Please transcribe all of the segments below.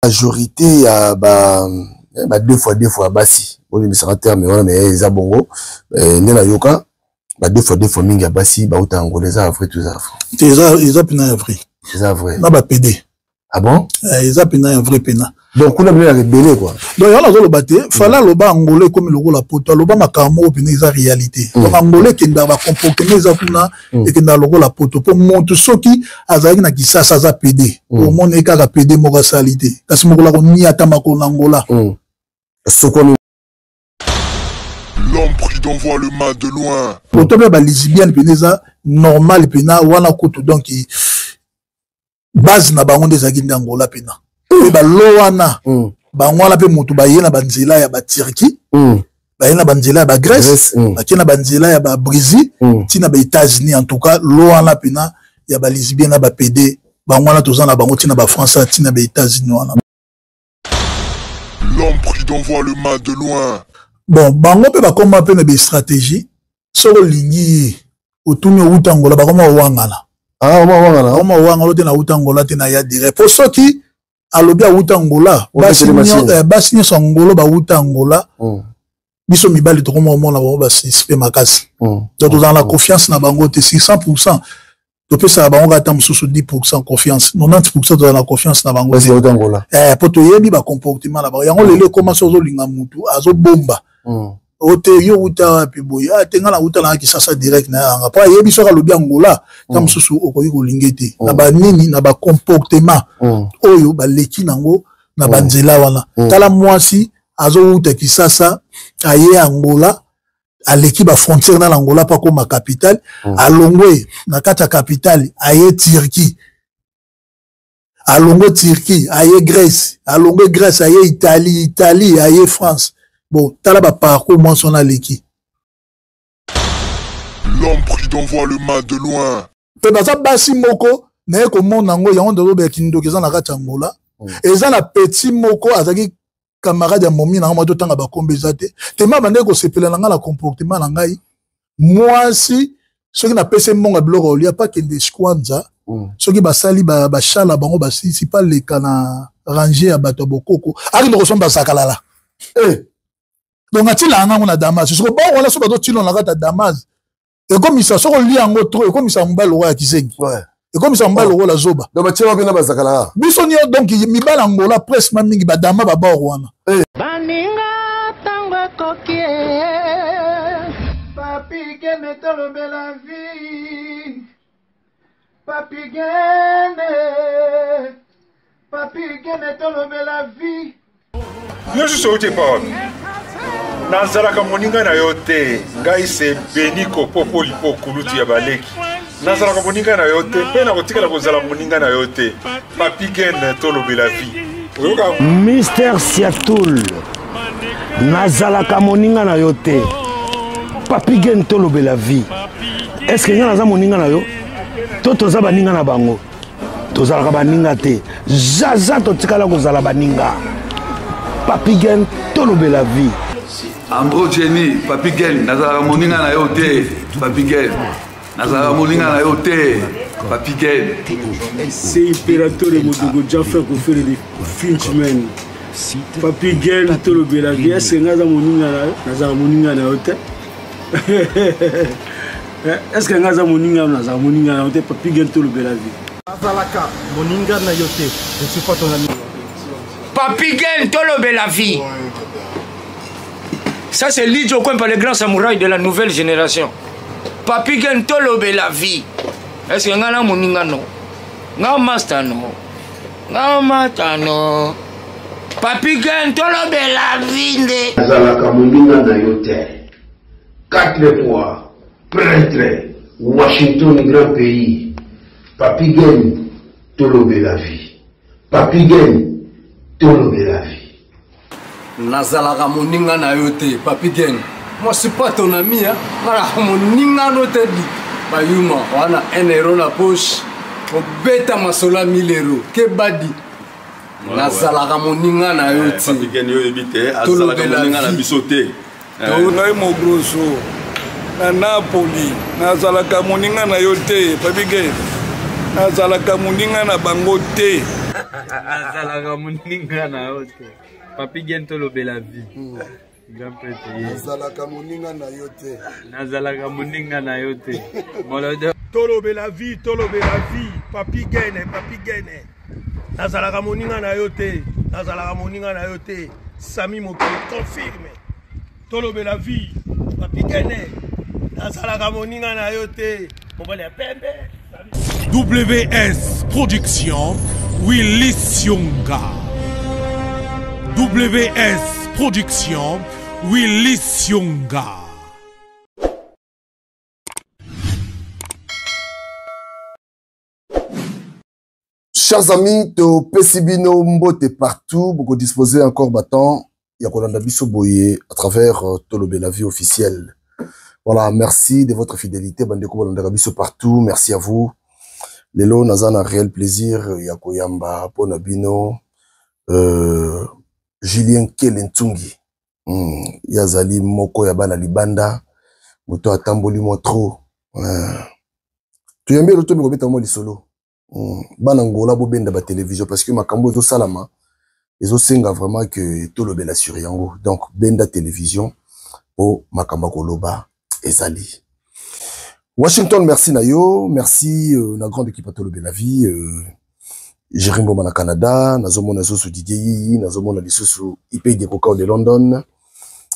Majorité ya ba ba deux fois deux fois basi olimbisaka terme wana, mais eza bongo nde nayoka ba deux fois deux fois mingi ya basi bauta Angola. Eza vrai to eza faux? Te, eza mpena ya vrai. Eza vrai. Na ba PD. Ah bon? Eza mpena ya vrai mpena. Donc kuna bino yaka ebele quoi. Donc yango nazoloba te, Fally aloba Angola ekomi lokola Poto. Aloba makambo moko mpena eza réalité. Donc Angola ekendaka, bacomportement eza kuna ekendaka lokola Poto, mpo motu soki azalaki na Kisasa aza PD, omona ye kaka PD moko asali te, kasi mokolo akoniata makolo na Angola. Sokoni. L'homme prudent voit le mal de loin. Poto mpe balesbienne mpena eza normal mpena wana kutu. Donc base na bango nde ezalaki nde Angola mpena, mpe balo wana bango wana mpe motu baye na banzela ya baTurquie, baye na banzela ya baGrèce, bakie na banzela ya baBrésil, ntina baÉtats-Unis. En tout cas lo wana mpena ya balesbienne na baPD, bango wana toza na bango ntina baFrançais, ntina baÉtats-Unis wana. L'homme prudent voit le mal de loin. Bon, bango mpe bakoma mpe na bastratégie. Soki olingi ye, otuni owuta Angola, bakoma owangana. Ah, oma wangana. Bakoma owangana te, nauta Angola te, na ya direct, po soki alobi awuta Angola, basi nyonso Angola bawuta Angola, biso mibali tokoma omona bango basuspect makasi. Donc tozala na confiance na bango te sur 100. Topesaka bango ata mosusu 10 confiance, 90 tozala na confiance na bango. Basi bauta Angola. Po toyebi bacomportement na bango. Yango lelo ekoma so ozolinga mutu azobomba o te, yo wuta wapi boye? Ah te, nga na wuta na Kisasa direct na yanga, po ayebi soki alobi Angola, ta mosusu okoki kolinga te na banini, na bacomportement oyo baleki nango na banzela wana. Tala mwasi azowuta Kisasa, aye Angola, aleki bafrontière na Angola mpo akóma capitale, alongwe na kati ya capitale, aye Turquie, alongwe Turquie, aye Grèce, alongwe Grèce, aye Italie, Italie, aye France. Bon, tala baparcours mwasi wana aleki. L'homme prudent voit le mal de loin. Mpe baza basi moko naye komona yango. Yango ndoloba ya kindoki eza na kati ya Angola. Eza na petit moko azalaki camarade ya momi na nga mwa, totanga bakombe eza te, tema bandeki kosepela na ngai na comportement na ngai. Mwasi soki napesi mbongo ya biloko olia, pa kende skwanza. Soki basali bashala bango basisi, pa leka na range ya bato ya bokoko, akende kosomba zakalala. Donc atilaka ngango na damas. Soko bongo wana so bazotila na kati ya damas, ekomisa soki olia yango trop, ekomisa mobali lokola ya kizengi, ekomisa mobali lokola zoba. Donc batie wapi na bazakalaka? Biso nio. Donc mibali Angola presque mingi badama babor wana. Baninga, ntango ekoki. Papi Gene, tolobela vie. Papi Gene, Papi Gene, tolobela vie. Yo susu outi epa wapi? Nazalaka moninga na yo te. Ngai se Beniko Popolipo, kulutu ya baleki. Nazalaka moninga na yo te, mpe nakotikala kozala moninga na yo te. Papi Gen, tolobela vie, oyoka. Mister Siatul, nazalaka moninga na yo te. Papi Gen, tolobela vie. Est-ce ngai naza moninga na yo to toza baninga na bango? Tozalaka baninga te, zaza totikala kozala baninga. Papi Gen, tolobela vie. Ambro Jenny, Papi Gen, nazalaka moninga na yo te. Papi Gen, nazalaka moninga na yo te. Papi Gen. C'est Imperatore Modogo Jaffer Kofere de Finchman. Papi Gen, tolobela vie. Est-ce que nga aza moninga na yo? Nazalaka moninga na yo te. Est-ce que nga aza moninga na yo? Nazalaka moninga na yo te. Papi Gen, tolobela vie. Azalaka moninga na yo te. Je suis pas ton ami. Papi Gen, tolobela vie. Ça, c'est Lidjo Kwempa, le grand samouraï de la nouvelle génération. Papi Gen, tolobela vie. Est-ce que nga na moninga no? Nga master no? Nga master no? Papi Gen, tolobela vie nde. Nazalaka moninga na yo te. Quatre fois prêtre, Washington grand pays. Papi Gen, tolobela vie. Papi Gen, tolobela vie. Nazalaka moninga na yo te. Papi Gen, moi suis pas ton ami, hein. Nazalaka moninga no te. Di bayuma wana 1 euro na poche, obeta masolo ya 1000 euro ke badi. Nazalaka moninga na yo te. Papi Gen, yo oyebi te, azalaka moninga na biso te. Ngai Mogroso na Napoli, nazalaka moninga na yo te. Papi Gen, nazalaka moninga na bango te. Nazalaka moninga na yo te. Papi Gen tolobela vie. Grand prêtre ye. Nazalaka moninga na yo te. Nazalaka moninga na yo te. Molodo. Tolobela vie, tolobela vie. Papi Gene, Papi Gene. Nazalaka moninga na yo te. Nazalaka moninga na yo te. Sami Mokili confirme. Tolobela vie. Papi Gene. Nazalaka moninga na yo te. Mobali ya pembe. WS Production, Willy Sionga. WS Production, Willy Sionga. Chers amis, topesi bino mbote partout, boko disposer encore ba temps ya kolanda biso boye à travers euh, Tolobela vie officielle. Voilà, merci de votre fidélité bandeko bolandaka biso partout, merci à vous. Lelo naza na réel plaisir ya koyamba pona bino euh, Julien Kele Ntungi. Hmm, ye azali moko ya bana libanda, moto atamboli mwa trop. Euh, toyambi elo tomi kobeta mwa lisolo. Hmm, bana Angola bobenda ba télévision parce que makambo ezosalama ezosenga vraiment que tolobela sur yango. Donc benda télévision po makambo ya koloba ezali. Washington, merci na yo, merci euh, na grande équipe ya tolobela vie. Euh, Jerry Mboma na Canada, nazomona lisusu Didier Yiyi, nazomona lisusu IP Dekokao de London.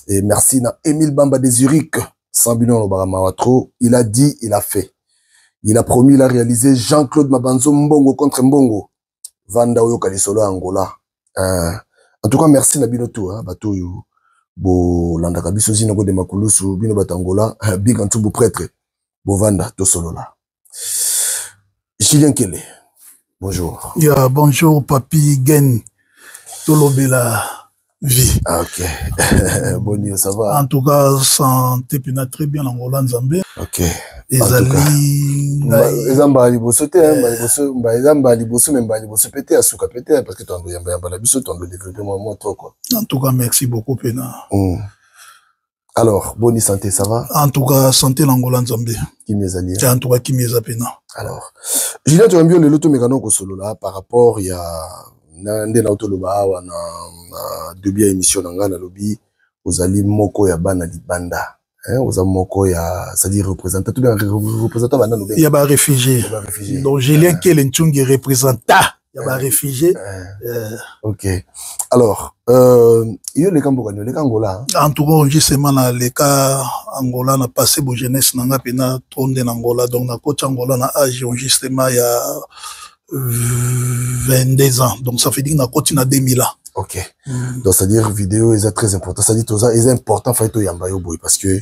Et merci na Emile Bamba de Zurich, sans bino alobaka mawa trop, il a dit, il a fait. Il a promis, il a réalisé Jean-Claude Mabanzo Mbongo contre Mbongo. Vanda oyoka lisolo ya Angola. Euh, en tout cas, merci na bino tout, hein, bato oyo bolandaka biso zina de makulusu bino bato Angola, big antumbu prêtre. Bovanda tosolola. Julien Kele, bonjour. Yeah, bonjour Papi Gen. Tolobela vie. Ah, ok. Bonne ça va. En tout cas, santé pena très bien Angola Nzambe. Ok. Ezali eza mbala liboso te mbala liboso eza mbala liboso mais mbala liboso pe te ya suka pe te parce que toando yamba yamba na biso toando développer mwa mwa trop quoi. En tout cas, merci beaucoup pena. Mm. Alors, bonne santé, ça va? En tout cas, santé l'Angola Nzambe. Kimia ezali. En tout cas, kimia eza pena. Alors, Julien toyambi yo lelo tomeka kosolola par rapport ya na nde na toloba awa na, na début ya émission na ngai nalobi ozali moko ya bana libanda hein, oza moko ya c'est-à-dire représentant tout bien représentant bana lobe ya ba réfugiés donc Julien Kele Ntungi représentant ya ba réfugiés euh, ok alors euh, yo leka mboka nini oleka Angola hein? En tout cas justement na leka Angola na passé bo jeunesse na nga pena trop nde na Angola donc na koti Angola na âge justement ya 22 ans donc ça fait dire na koti na 2000 ans. Ok. Donc c'est-à-dire vidéo est très important. C'est-à-dire tout ça est important faut to yamba yo boy parce que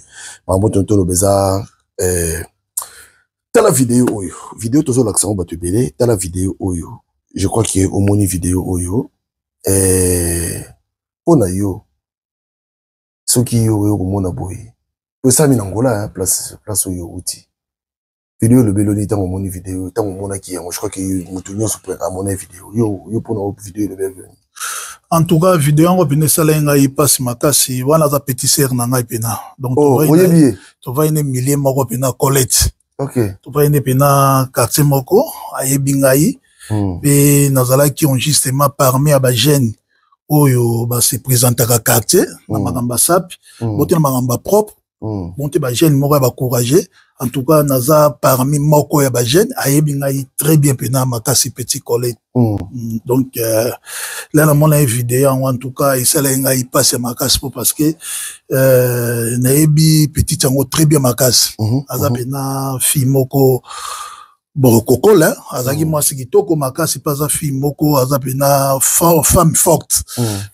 mambo tonto lobeza euh tala vidéo oyo. Vidéo tozo lakisa ngo bato ebele, tala vidéo oyo. Je crois que omoni vidéo oyo euh pona yo soki yo oyo komona boye. Tosami na Angola hein, place place oyo uti. Video elobeli oni ntango omoni video ntango omonaki yango je crois que moto nyonso mpe amona video yo yo mpona video elobeli oni. En tout cas video yango mpena esalaki ngai mpasi makasi wana aza petit sœur na ngai mpena donc oh, oyebi ye tovandi nde milieu moko mpena Colette okay. tovandi nde mpena quartier moko ayebi ngai mpe nazalaki justement parmi ya bajeune oyo base présentaka quartier na makambo ya sape bote na makambo ya propre bon te bajeune moko ya bacourage en tout cas naza parmi moko ya bajeune ayebi ngai très bien mpena makasi petit collègue mm. Donc euh, la namona ye video yango en tout cas esalaki ngai mpasi ya makasi mpo parce que euh, nayebi petite yango très bien makasi mm -hmm. Aza mpena fille moko bon kokola azalaki mwasi kitoko makasi mpe aza fille moko aza mpena femme forte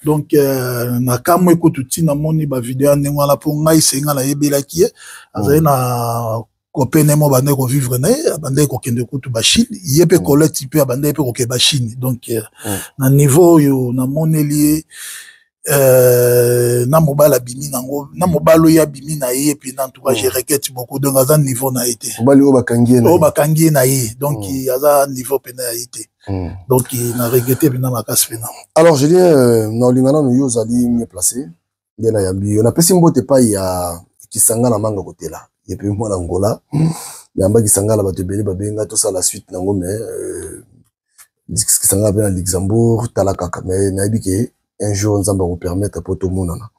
donc euh, nakamwe kutu ntina moni bavideo ya ndenge wana mpo ngai senga nayebelaki ye azali na copain ne mo abandaki kovivre na ye abandaki kokende kutu bachine ye mpe Colette mpe abandaki mpe kokende bachine donc euh, na niveau oyo namoneli ye euh, na mobali abimi nango na mobali oyo abimi na ye mpena en tout cas je regrette beaucoup donc aza niveau na ye te mobali oyo bakangi ye oyo bakangi ye na ye donc aza niveau mpena ya ye te donc na regrette mpena makasi mpena. Alors Julien euh, na olinga nanu yo ozali mieux placé nde nayambi yo napesi mbote epai ya Kisanga na manga kotela ye mpe mwana Angola yamba Kisangala bato ebele babenga tosala suite nango mais euh, Kisanga mpe na Luxembourg, tala kaka, mais nayebi ke un jour Nzambe akopermettre mpo tomonana.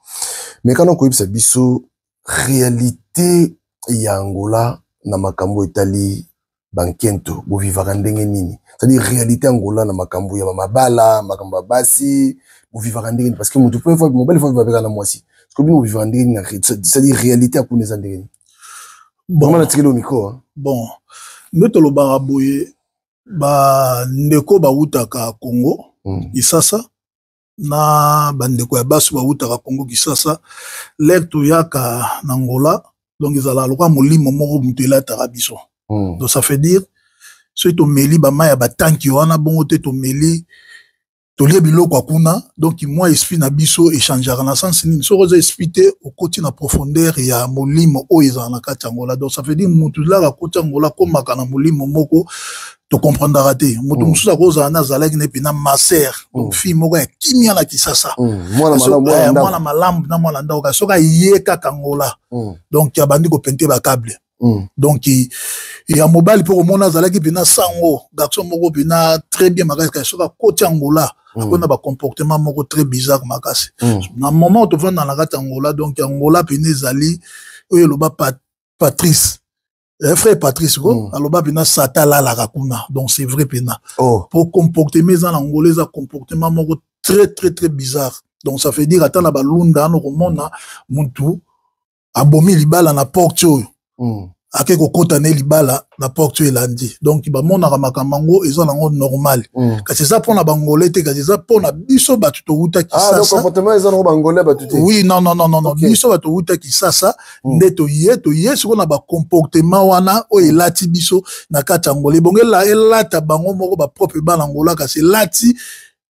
Mais kana koyebisa biso réalité ya Angola na makambo etali bankento, bovivaka ndenge nini? C'est-à-dire réalité Angola na makambo ya mabala, makambo ya basi, bovivaka ndenge nini? Parce que moto mpe mobali fo vivaka na mwasi. Parce que bino bovivaka ndenge nini? C'est-à-dire réalité ya kuna eza ndenge nini? Bon, natikeli yo micro. Bon, nde tolobaka boye, bandeko bawutaka Congo Kisasa na bandeko ya basi bawutaka Congo Kisasa, lere toyaka na Angola, donc ezalaka lokola molimo moko moto elataka biso. Donc ça veut dire soki tomeli bamai ya batanki wana bongo te, tomeli, tolie biloko ya kuna, donc mwa esprit na biso echangeaka. Na sens nini? Soki oza esprit te, okoti na profondeur ya molimo oyo ezala na kati ya Angola. Donc ça veut dire motu laka akoti Angola, akomaka na molimo moko tocomprendaka te. Moto mosusu akozala na azalaki na epena maser, donc fille moko ya kimia na Kisasa, mwana malamu na mwana ndako, kasi soki aye kaka Angola, donc abandi kopente bacable. Donc ya mobali mpe komona azalaki mpena sango, garçon moko mpena très bien makasi, kasi soki akoti Angola, akoki na bacomportement moko très bizarre makasi. Na moment tovanda na kati ya Angola, donc Angola mpena ezali oyo eloba Patrice, frère Patrice ko aloba mpena Satan alalaka kuna. Donc c'est vrai mpena po comportement eza na Angola, eza comportement moko très très très bizarre. Donc ça veut dire ata na balunda wana, komona mutu abomi libala na porte oyo, ake kokota ne libala na porte oyo elandi. Donc bamonaka makambo yango eza nango normal, kasi eza mpona bangolais te, kasi eza mpona biso bato towuta Kisasa. Oui, non, non, non, non, non. Biso bato towuta Kisasa nde toye sikoyo na bacomportement wana oyo elati biso na kati ya Angola. Ebongo elata bango moko bapropre bana Angola, kasi elati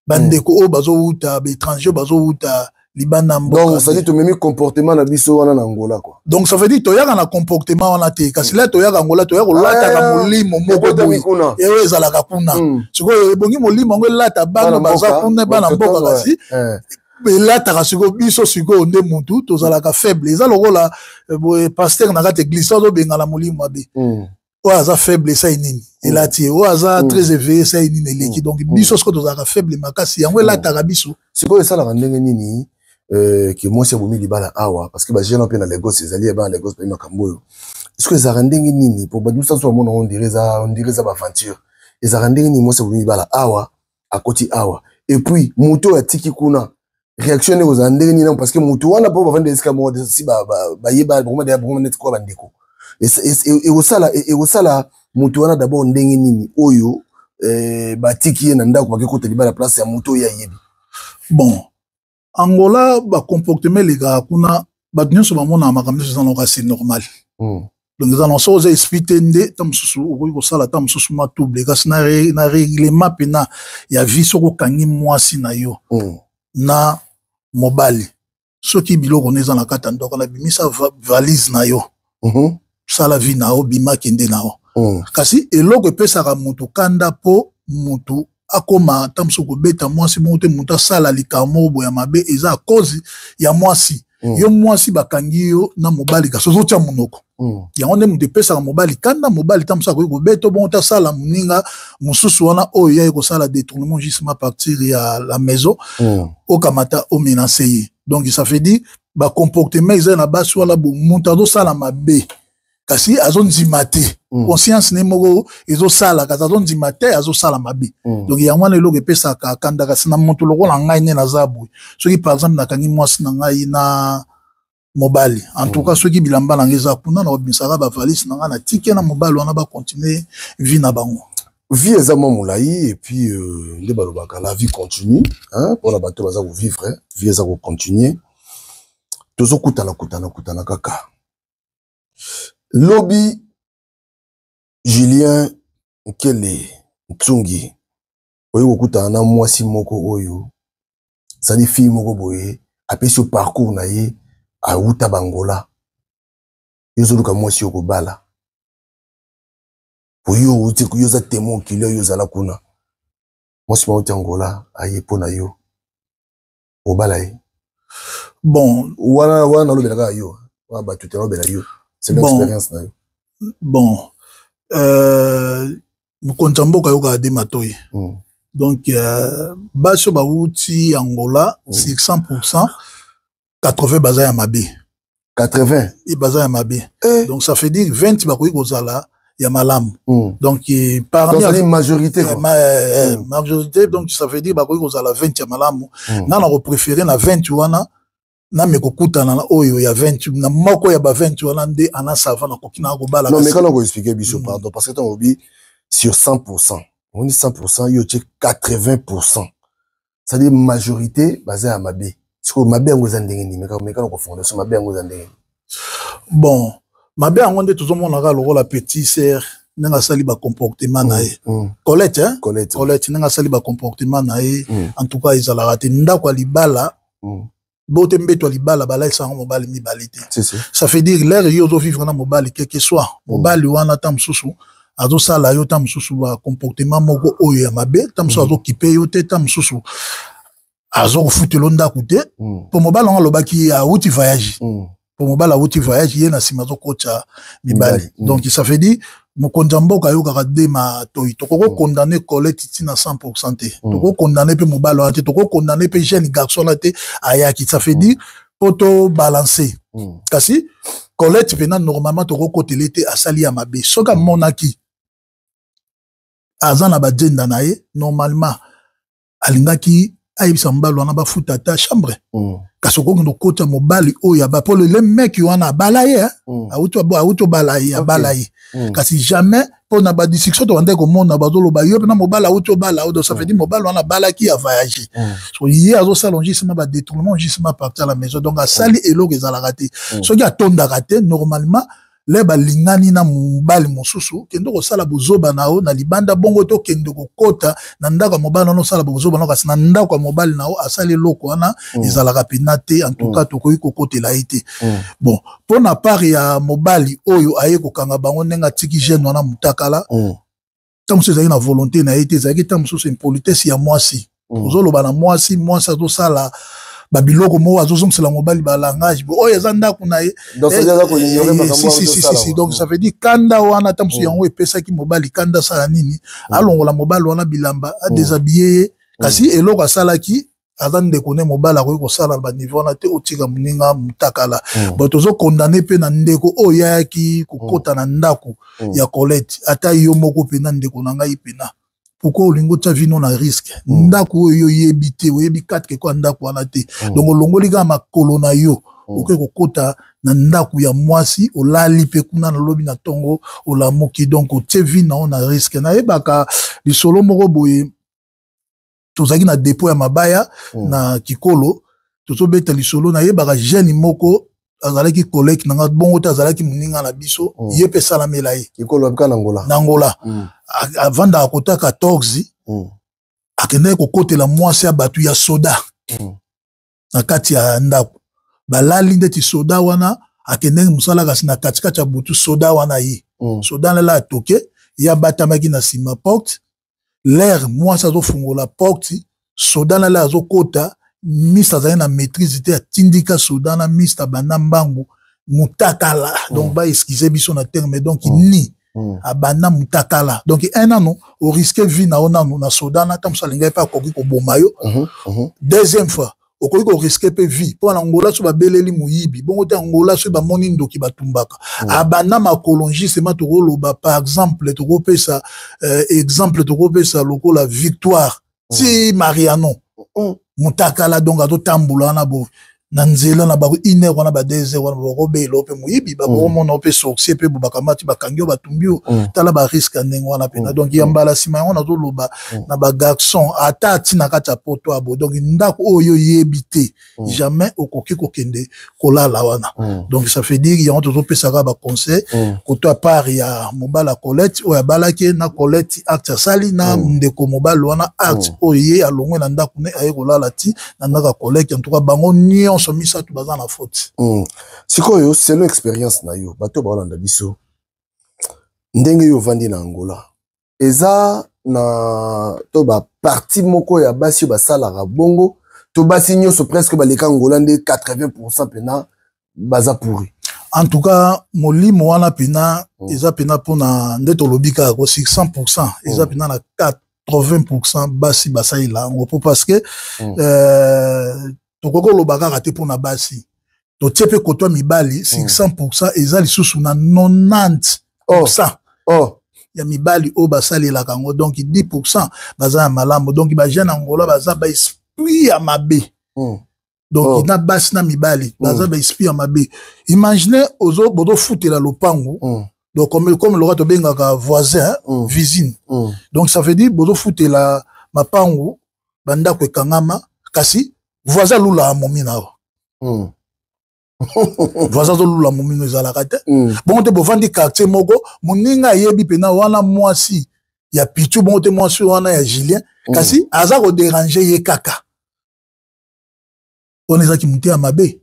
bandeko oyo bazowuta baétranger, bazowuta libanda mboka. Donc ça dit tomemi comportement na biso wana na Angola quoi. Donc ça veut dire toyaka na comportement wana te, kasi la toyaka Angola, toyaka kolataka molimo moko boye eyo ezalaka kuna. Sikoyo ebongi molimo yango elata bana baza kuna, bana mboka, kasi elataka sikoyo biso. Sikoyo nde mutu tozalaka faible, eza lokola boye pasteur na kati église azobengana molimo mabe. Oyo aza faible, esali nini? Elati ye. Oyo aza très éveillé, esali nini? Eleki. Donc biso sikoyo tozalaka faible makasi, yango elataka biso. Sikoyo esalaka ndenge nini ke mwasi abomi libala awa? Parce que bajeune mpe na Lagos ezali ya bana Lagos bayi makambo oyo. Sikoyo ezalaka ndenge nini? Po bato mosusu bamona on dirait eza baaventure. Ezalaka ndenge nini mwasi abomi libala awa, akoti awa, et puis moto oyo atiki kuna, réaction ndenge kozala ndenge nini? Parce que moto wana mpo bavandi esika moko, si bayeba bakoma neti kwa bandeko, ekosala moto wana d'abord ndenge nini oyo batiki ye na ndako, bake kota libala place ya moto oyo ayebi? Bon, Angola, bacomportement elekaka kuna, bato nyonso bamonaka makambo nyonso eza noka, c'est normal. Donc eza na soki oza esprit te nde ta mosusu okoki kosala ta mosusu mwa trouble, kasi na règlement mpena ya vie, soki okangi mwasi na yo na mobali, soki biloko no eza na kati ya ndako, nabimisa valise na yo, sala vie na yo, bima, kende na yo. Kasi eloko epesaka motu kanda mpo motu akoma ta mosusu kobeta mwasi moko te, motu asala likambo moko boye ya mabe, eza a cause ya mwasi. Yo mwasi, bakangi yo na mobali, kasi ozotia monoko. Yango nde moto epesaka mobali kanda. Mobali ta mosusu akoki kobeta bongo te, asala moninga mosusu wana oyo ya kosala détournement justement à partir ya la maison, okamata omenace ye. Donc ça veut dire bacomportement eza na basi wana, moto azosala mabe kasi azondima te. Conscience ne moko ezosala, kasi azondima te azosala mabe. Donc yango wana eloko epesaka kanda. Kasi na moto lokola ngai nde naza boye, soki par exemple nakangi mwasi na ngai na mobali, en tout cas soki bilamba na ngai eza kuna, na kobimisaka bavalise na ngai, na tike na mobali wana, bacontinue vie na bango. Vie eza mwa molai, et puis nde balobaka la vie continue, mpona bato baza kovivre, vie eza kocontinue, tozokutana kutana kutana kaka. Lobi Julien Nkele Ntungi oyo kokutana na mwasi moko oyo ezali fille moko boye, apesi yo parcours na ye, awuta bangola. Yo ozoluka mwasi oyo kobala, po yo outi, yo oza témoin oculaire, oyo ozala kuna. Mwasi moko auti Angola, aye mpo na yo, obala ye? Bon. Wana nalobela kaka yo, wana bato te, nalobela yo, c'est l'expérience na yo. Bon, mokonzi ya mboka ayokaka de matoi. Donc basi oyo bawuti Angola, sur 100%, 80 baza ya mabe. 80? E baza ya mabe. Donc ça fait dire 20 bakoki kozala ya malamu. Donc parmi Donc, c'est majorité, quoi. Majorité, donc ça veut dire bakoki kozala 20 ya malamu. Nga na kopréféré na 20 wana name kokutana na oyo ya 20, na moko ya ba 20 wana nde ana sava nakoki na kobala. Non, mais quand on expliquer biso, pardon, parce que tant obi sur 100%, on dit 100%, yo tie 80%, c'est-à-dire majorité baza ya mabe. Sikoyo mabe yango eza ndenge nini? Meka na kofondation, mabe yango eza ndenge nini? Bon, mabe yango nde tozomonaka lokola petit sœur, ndenge asali bacomportement na ye. Colette, hein? Colette. Colette, ndenge asali bacomportement na ye, en tout cas ezalaka te. Ndako ya libala bote, mbeto ya libala balalisaka mobali mibale te. Si, si. Ça veut dire l'heure yo ozovivre na mobali, quel que soit mobali wana, ta mosusu azosala yo ta mosusu bacomportement moko oyo ya mabe, ta mosusu azokipe yo te, ta mosusu azokofutela ndako te, mpo mobali yango alobaki awuti voyage, mpo mobali awuti voyage, ye na nsima azokotya mibali. Donc ça veut dire mokonzi ya mboka ayokaka de matoi. Tokoki kokondamner Colette ntina 100% te, tokoki kokondamner mpe mobali wana te, tokoki kokondamner mpe jeune garçon wana te ayaki. Ça veut dire mpo tobalance, kasi Colette mpena normalement tokokotela te, asali ya mabe. Soki amonaki aza na bajenda na ye, normalement alingaki ayebisa mobali wana bafuta ata chambre. Kasi okokende okota mobali oyo aba, mpo le mec wana abala ye, awuti obala ye, abala ye. Kasi jamais, mpo na badiscussion tobandaki komona, bazoloba yo mpena mobali awuti obala oyo. Donc ça veut dire mobali wana abalaki, avoyage, so ye azosala justement badétournement, justement partir à la maison. Donc asali eloko ezalaka te. Soki atondaka te, normalement le balingani na mobali mosusu, kende kosala bozoba na yo na libanda, bongo tokende kokota na ndako ya mobali wana, osala bozoba na yo. Kasi na ndako ya mobali na yo asali eloko wana, ezalaka mpena te. En tout cas tokoki kokotela ye te. Bon, mpo na part ya mobali oyo aye kokanga bango, ndenge atiki jeune wana motakala, ntango mosusu ezalaki na volonté na ye te, ezalaki ntango mosusu impolitesse ya mwasi. Ozoloba na mwasi, mwasi azosala babiloko moko, azozongisela mobali balangage oyo eza ndako na ye. Donc, ça veut dire aza koignorer makambo Si, si, si, si, si. Donc ça veut dire kanda wana, ta mosusu yango epesaki mobali kanda, asala nini? Alongola mobali wana bilamba, adéshabille ye. Kasi eloko asalaki, aza ndeko ne mobali, akoki kosala na baniveau wana te, otika moninga motakala. Bon, tozokondamner mpe na ndeko oyo ayaki kokota na ndako ya Colette. Ata yo moko mpena, ndeko na ngai mpena, pourquoi olingi otya vie na yo na risque? Ndako oyo oyebi te, oyebi quatre ko ya ndako wana te. Donc olongoli kaka makolo na yo, okoki kokota na ndako ya mwasi, olali mpe kuna, nalobi na ntongo olamuki, donc otie vie na yo na risque. Nayebaka lisolo moko boye, tozalaki na dépôt ya mabaya na Kikolo, tozobeta lisolo. Nayebaka jeune moko azalaki collègue na nga, bongo te azalaki moninga na biso. Ye mpe esalamela ye. Kikolo abika na Ngola? Na Ngola. Avandaka kota 14, akendaki kokotela mwasi ya bato ya soda na kati ya ndako. Balali ndeti soda wana akendeki mosala, kasi na katikati ya butu soda wana ye, soda lala atoke ye, abatamaki na nsima porte. L'heure mwasi azofungola porte, soda nale azokota. Miste azali na maîtrise te, atindika soda na miste, abanda mbangu mutakala. Donc baexcuse biso na terme, donc ni abanda mutakala. Donc un nano orisque vie na yo nano na soda na, ta mosu alingai mpe akoki koboma yo. Deuxième fois okoki korisquer mpe vie, mpo na Ngola so babeleli moyibi bongo te, Angola soki bamoni ndoki batumbaka. Abanda makolo justement, tokoloba par exemple, tokopesa exemple, tokopesa lokola Victoire ti Mariano mutakala. Donc azotambola wana bo na nzela na bako une heure wana, ba 2 heures wana, bakobela mpe moyibi, bakomona mpe sorcier mpe bo, bakamati, bakangi yo, batumbi yo. Tala barisque ya ndenge wana mpena. Donc ya mbala nsima yango nazoloba na bagarçon, ata ati na kati ya poto abo, donc ndako oyo oyebi te, jamais okoki kokende kolala wana. Donc ça veut dire yango tozopesaka baconseil koto à part ya mobali ya Colette oyo abalaki na Colette, acte asali na ndeko mobali wana, acte oyo ye alongwe na ndako ne aye kolala ti na ndako ya Colette. En tout cas bango nyonso misato baza na faute. Sikoyo, selon expérience na yo, bato baolanda biso, ndenge yo ovandi na Angola, eza na to baparti moko ya basi oyo basalaka bongo, to basi nyonso presque baleka Angola nde 80% mpena baza pourri? En tout cas molimo wana mpena eza mpena mpona nde tolobi kaka ko 600% eza mpena na 80% basi basalela yango mpo parce que tokoki koloba kaka te mpona basi, totie mpe kotwa mibali sur 100%, eza lisusu na 90% ya mibali oyo basalelaka yango. Donc 10% baza ya malamu. Donc bajeune Angola baza baesprit ya mabe. Donc na basi na mibali baza baesprit ya mabe. Imagine ozo bozofutela lopango, donc comme loka tobengaka voisin, voisine. Donc ça veut dire bozofutela mapangu, bandako ekangama, kasi voisin alulaka momi na yo. Voisin azolula momino, ezalaka te. Bongo te, bovandi quartier moko, moninga ayebi mpena wana mwasi ya Pichu, bongo te mwasi wana ya Julien, kasi aza kodéranger ye kaka. Wana ezalaki motu ya mabe.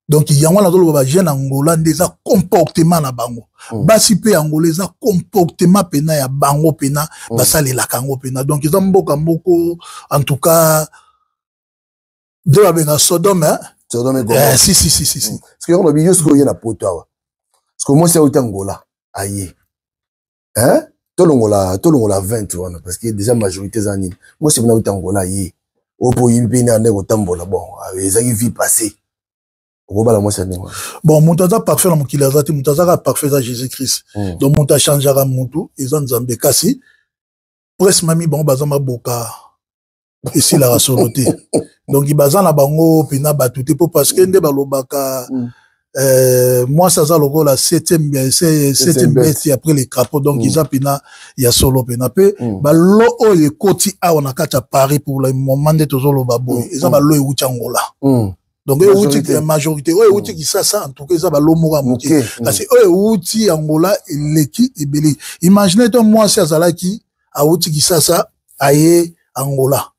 Donc yango wana azoloba bajeune Angola nde eza comportement na bango. Basi mpe Angola eza comportement pena ya bango pena, basalelaka yango pena. Donc eza mboka moko, en tout cas nde babenga Sodome, hein? Sodome et Gomorrhe. Eh, si si si si si. Parce que yango lobi yo sikoyo oye na Poto awa, parce que mwasi auti Angola aye, hein? Tolongola 20 wana, parce que déjà majorité eza nini? Mwasi mpena auti Angola aye, oyo mpo oyebi mpe nde kotambola, bon, ezalaki vie passée, okobala mwasi ya ndenge wana? Bon, moto aza parfait na mokili aza te. Moto aza kaka parfait eza Jésus Christ. Donc moto achangeaka motu eza Nzambe. Kasi presque mami bango baza maboka esilaka solo te. Donc baza na bango mpena bato te, mpo parce que nde balobaka mwasi aza lokola septième bête après les crapauds. Donc eza mpena ya solo mpena. Mpe balo oyo ekoti awa na kati ya Paris pour le moment nde tozoloba boye, eza balo ewuti Angola. Donc oyo ewuti, majorité oyo ewuti Kisasa, en tout cas eza balo moko ya moke, kasi oyo ewuti Angola eleki ebele. Imagine to mwasi azalaki awuti Kisasa, aye Angola,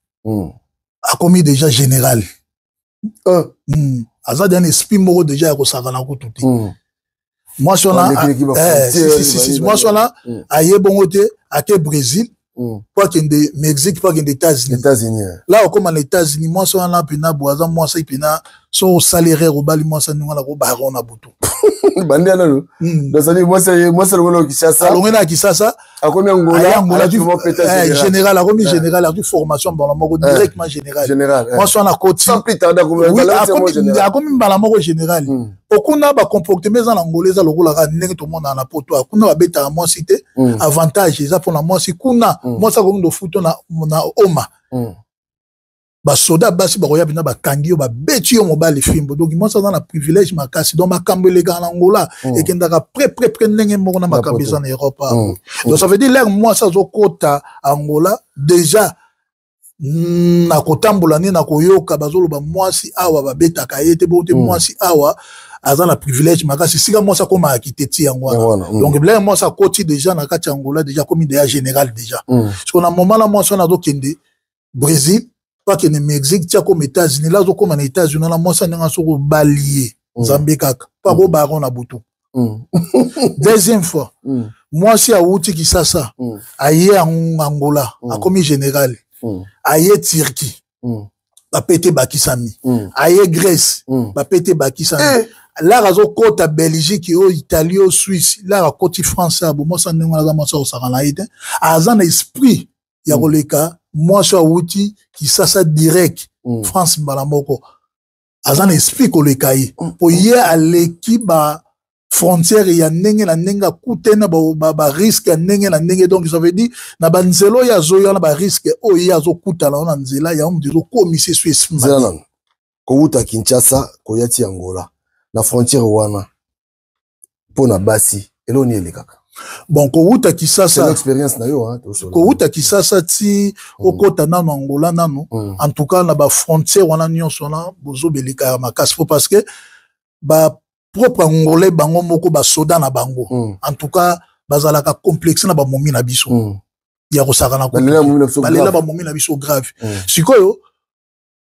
akomi déjà général. Aza déjà na esprit moko déjà ya kosakana kutu te. Mwasi wana, mwasi wana aye bongo te, ake Brésil po akende Mexique, po akende États-Unis. La okóma na États-Unis, mwasi wana mpena bo aza mwasi mpena so osali erreur, obali mwasi ndenge wana, kobara na butu. Bandi nano nazali mwasi alongoli na Kisasa. Alongoli na Kisasa. Akomi Angola. Angola général, akomi général, azwi formation mbala moko, directement général. Mwasi wana akoti, akomi mbala moko général. Okuna bacomportement eza na Angola eza lokola kaka ndenge tomonaka na Poto. Kuna babetaka mwasi te, avantage eza mpona mwasi. Kuna mwasi akomi dofuto na oma, basoda basi bakoya mpena, bakangi yo, babeti yo mobali fimbo. Donc mwasi aza na privilège makasi. Donc makambo elekaka na Angola ekendaka près près près ndenge moko na makambo eza na Europe. Donc ça veut dire l'heure mwasi azokota Angola, déjà na kotambola nde na koyoka bazoloba mwasi awa babetaka ye te, bongo te, mwasi awa aza na privilège makasi. Sika mwasi akomaka kiteti yango wana. Donc l'heure mwasi akoti déjà na kati ya Angola, déjà akomi déjà général déjà. Parce que na moment na mwasi wana azokende Brésil po akende Mexique, ti akoma États-Unis, la azokóma na États-Unis wana, mwasi ndenge soki obali ye, Nzambe kaka mpo akobara na butu. Deuxième fois, mwasi awuti Kisasa, aye Angola, akomi général, aye Turquie, bapete bakisami, aye Grèce, bapete bakisami. L'heure azokɔta Belgique, oyo Italie, oyo Suisse, l'heure akɔti France abo, mwasi ndenge wana aza mwasi akosaka na ye te. Aza na esprit ya koleka mwasi oyo awuti Kisasa direct France mbala moko. Aza na esprit koleka ye, po ye aleki ba frontière ya ndenge na ndenge, akutena barisque ya ndenge na ndenge. Donc ça veut dire na banzela oyo azoya na barisque oyo ye azokutana na nzela yango, moto ezokomisa eso esprit. Nzela nano kowuta Kinshasa koya ti Angola na frontière wana, mpo na basi eloko nini elekaka? Bon, kowuta Kisasa, expérience na yo. Kowuta Kisasa ti okota nano Angola nano, en tout cas na bafrontière wana nyonso wana bozobeleka ya makasi, po parce que ba propre Angolais bango moko, basoda na bango, en tout cas bazalaka complexe na bamomi na biso ya kosaka na balela bamomi na biso grave. Sikoyo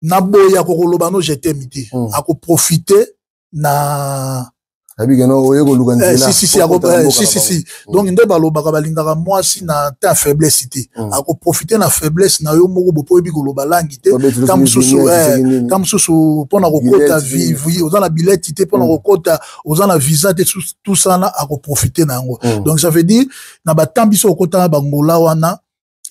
na boye akokoloba no je t'aime te, akoprofite na Si, si, si, si, si. Donc nde balobaka balingaka mwasi na te ya faiblesse te. Akoprofite na faiblesse na yo moko bo, po oyebi koloba langi te, ta mosusu mpona kokota, oza na bileti te mpona kokota, oza na visa te, tout ça na akoprofite na yango. Donc ça veut dire na batemps biso okota na bangola wana.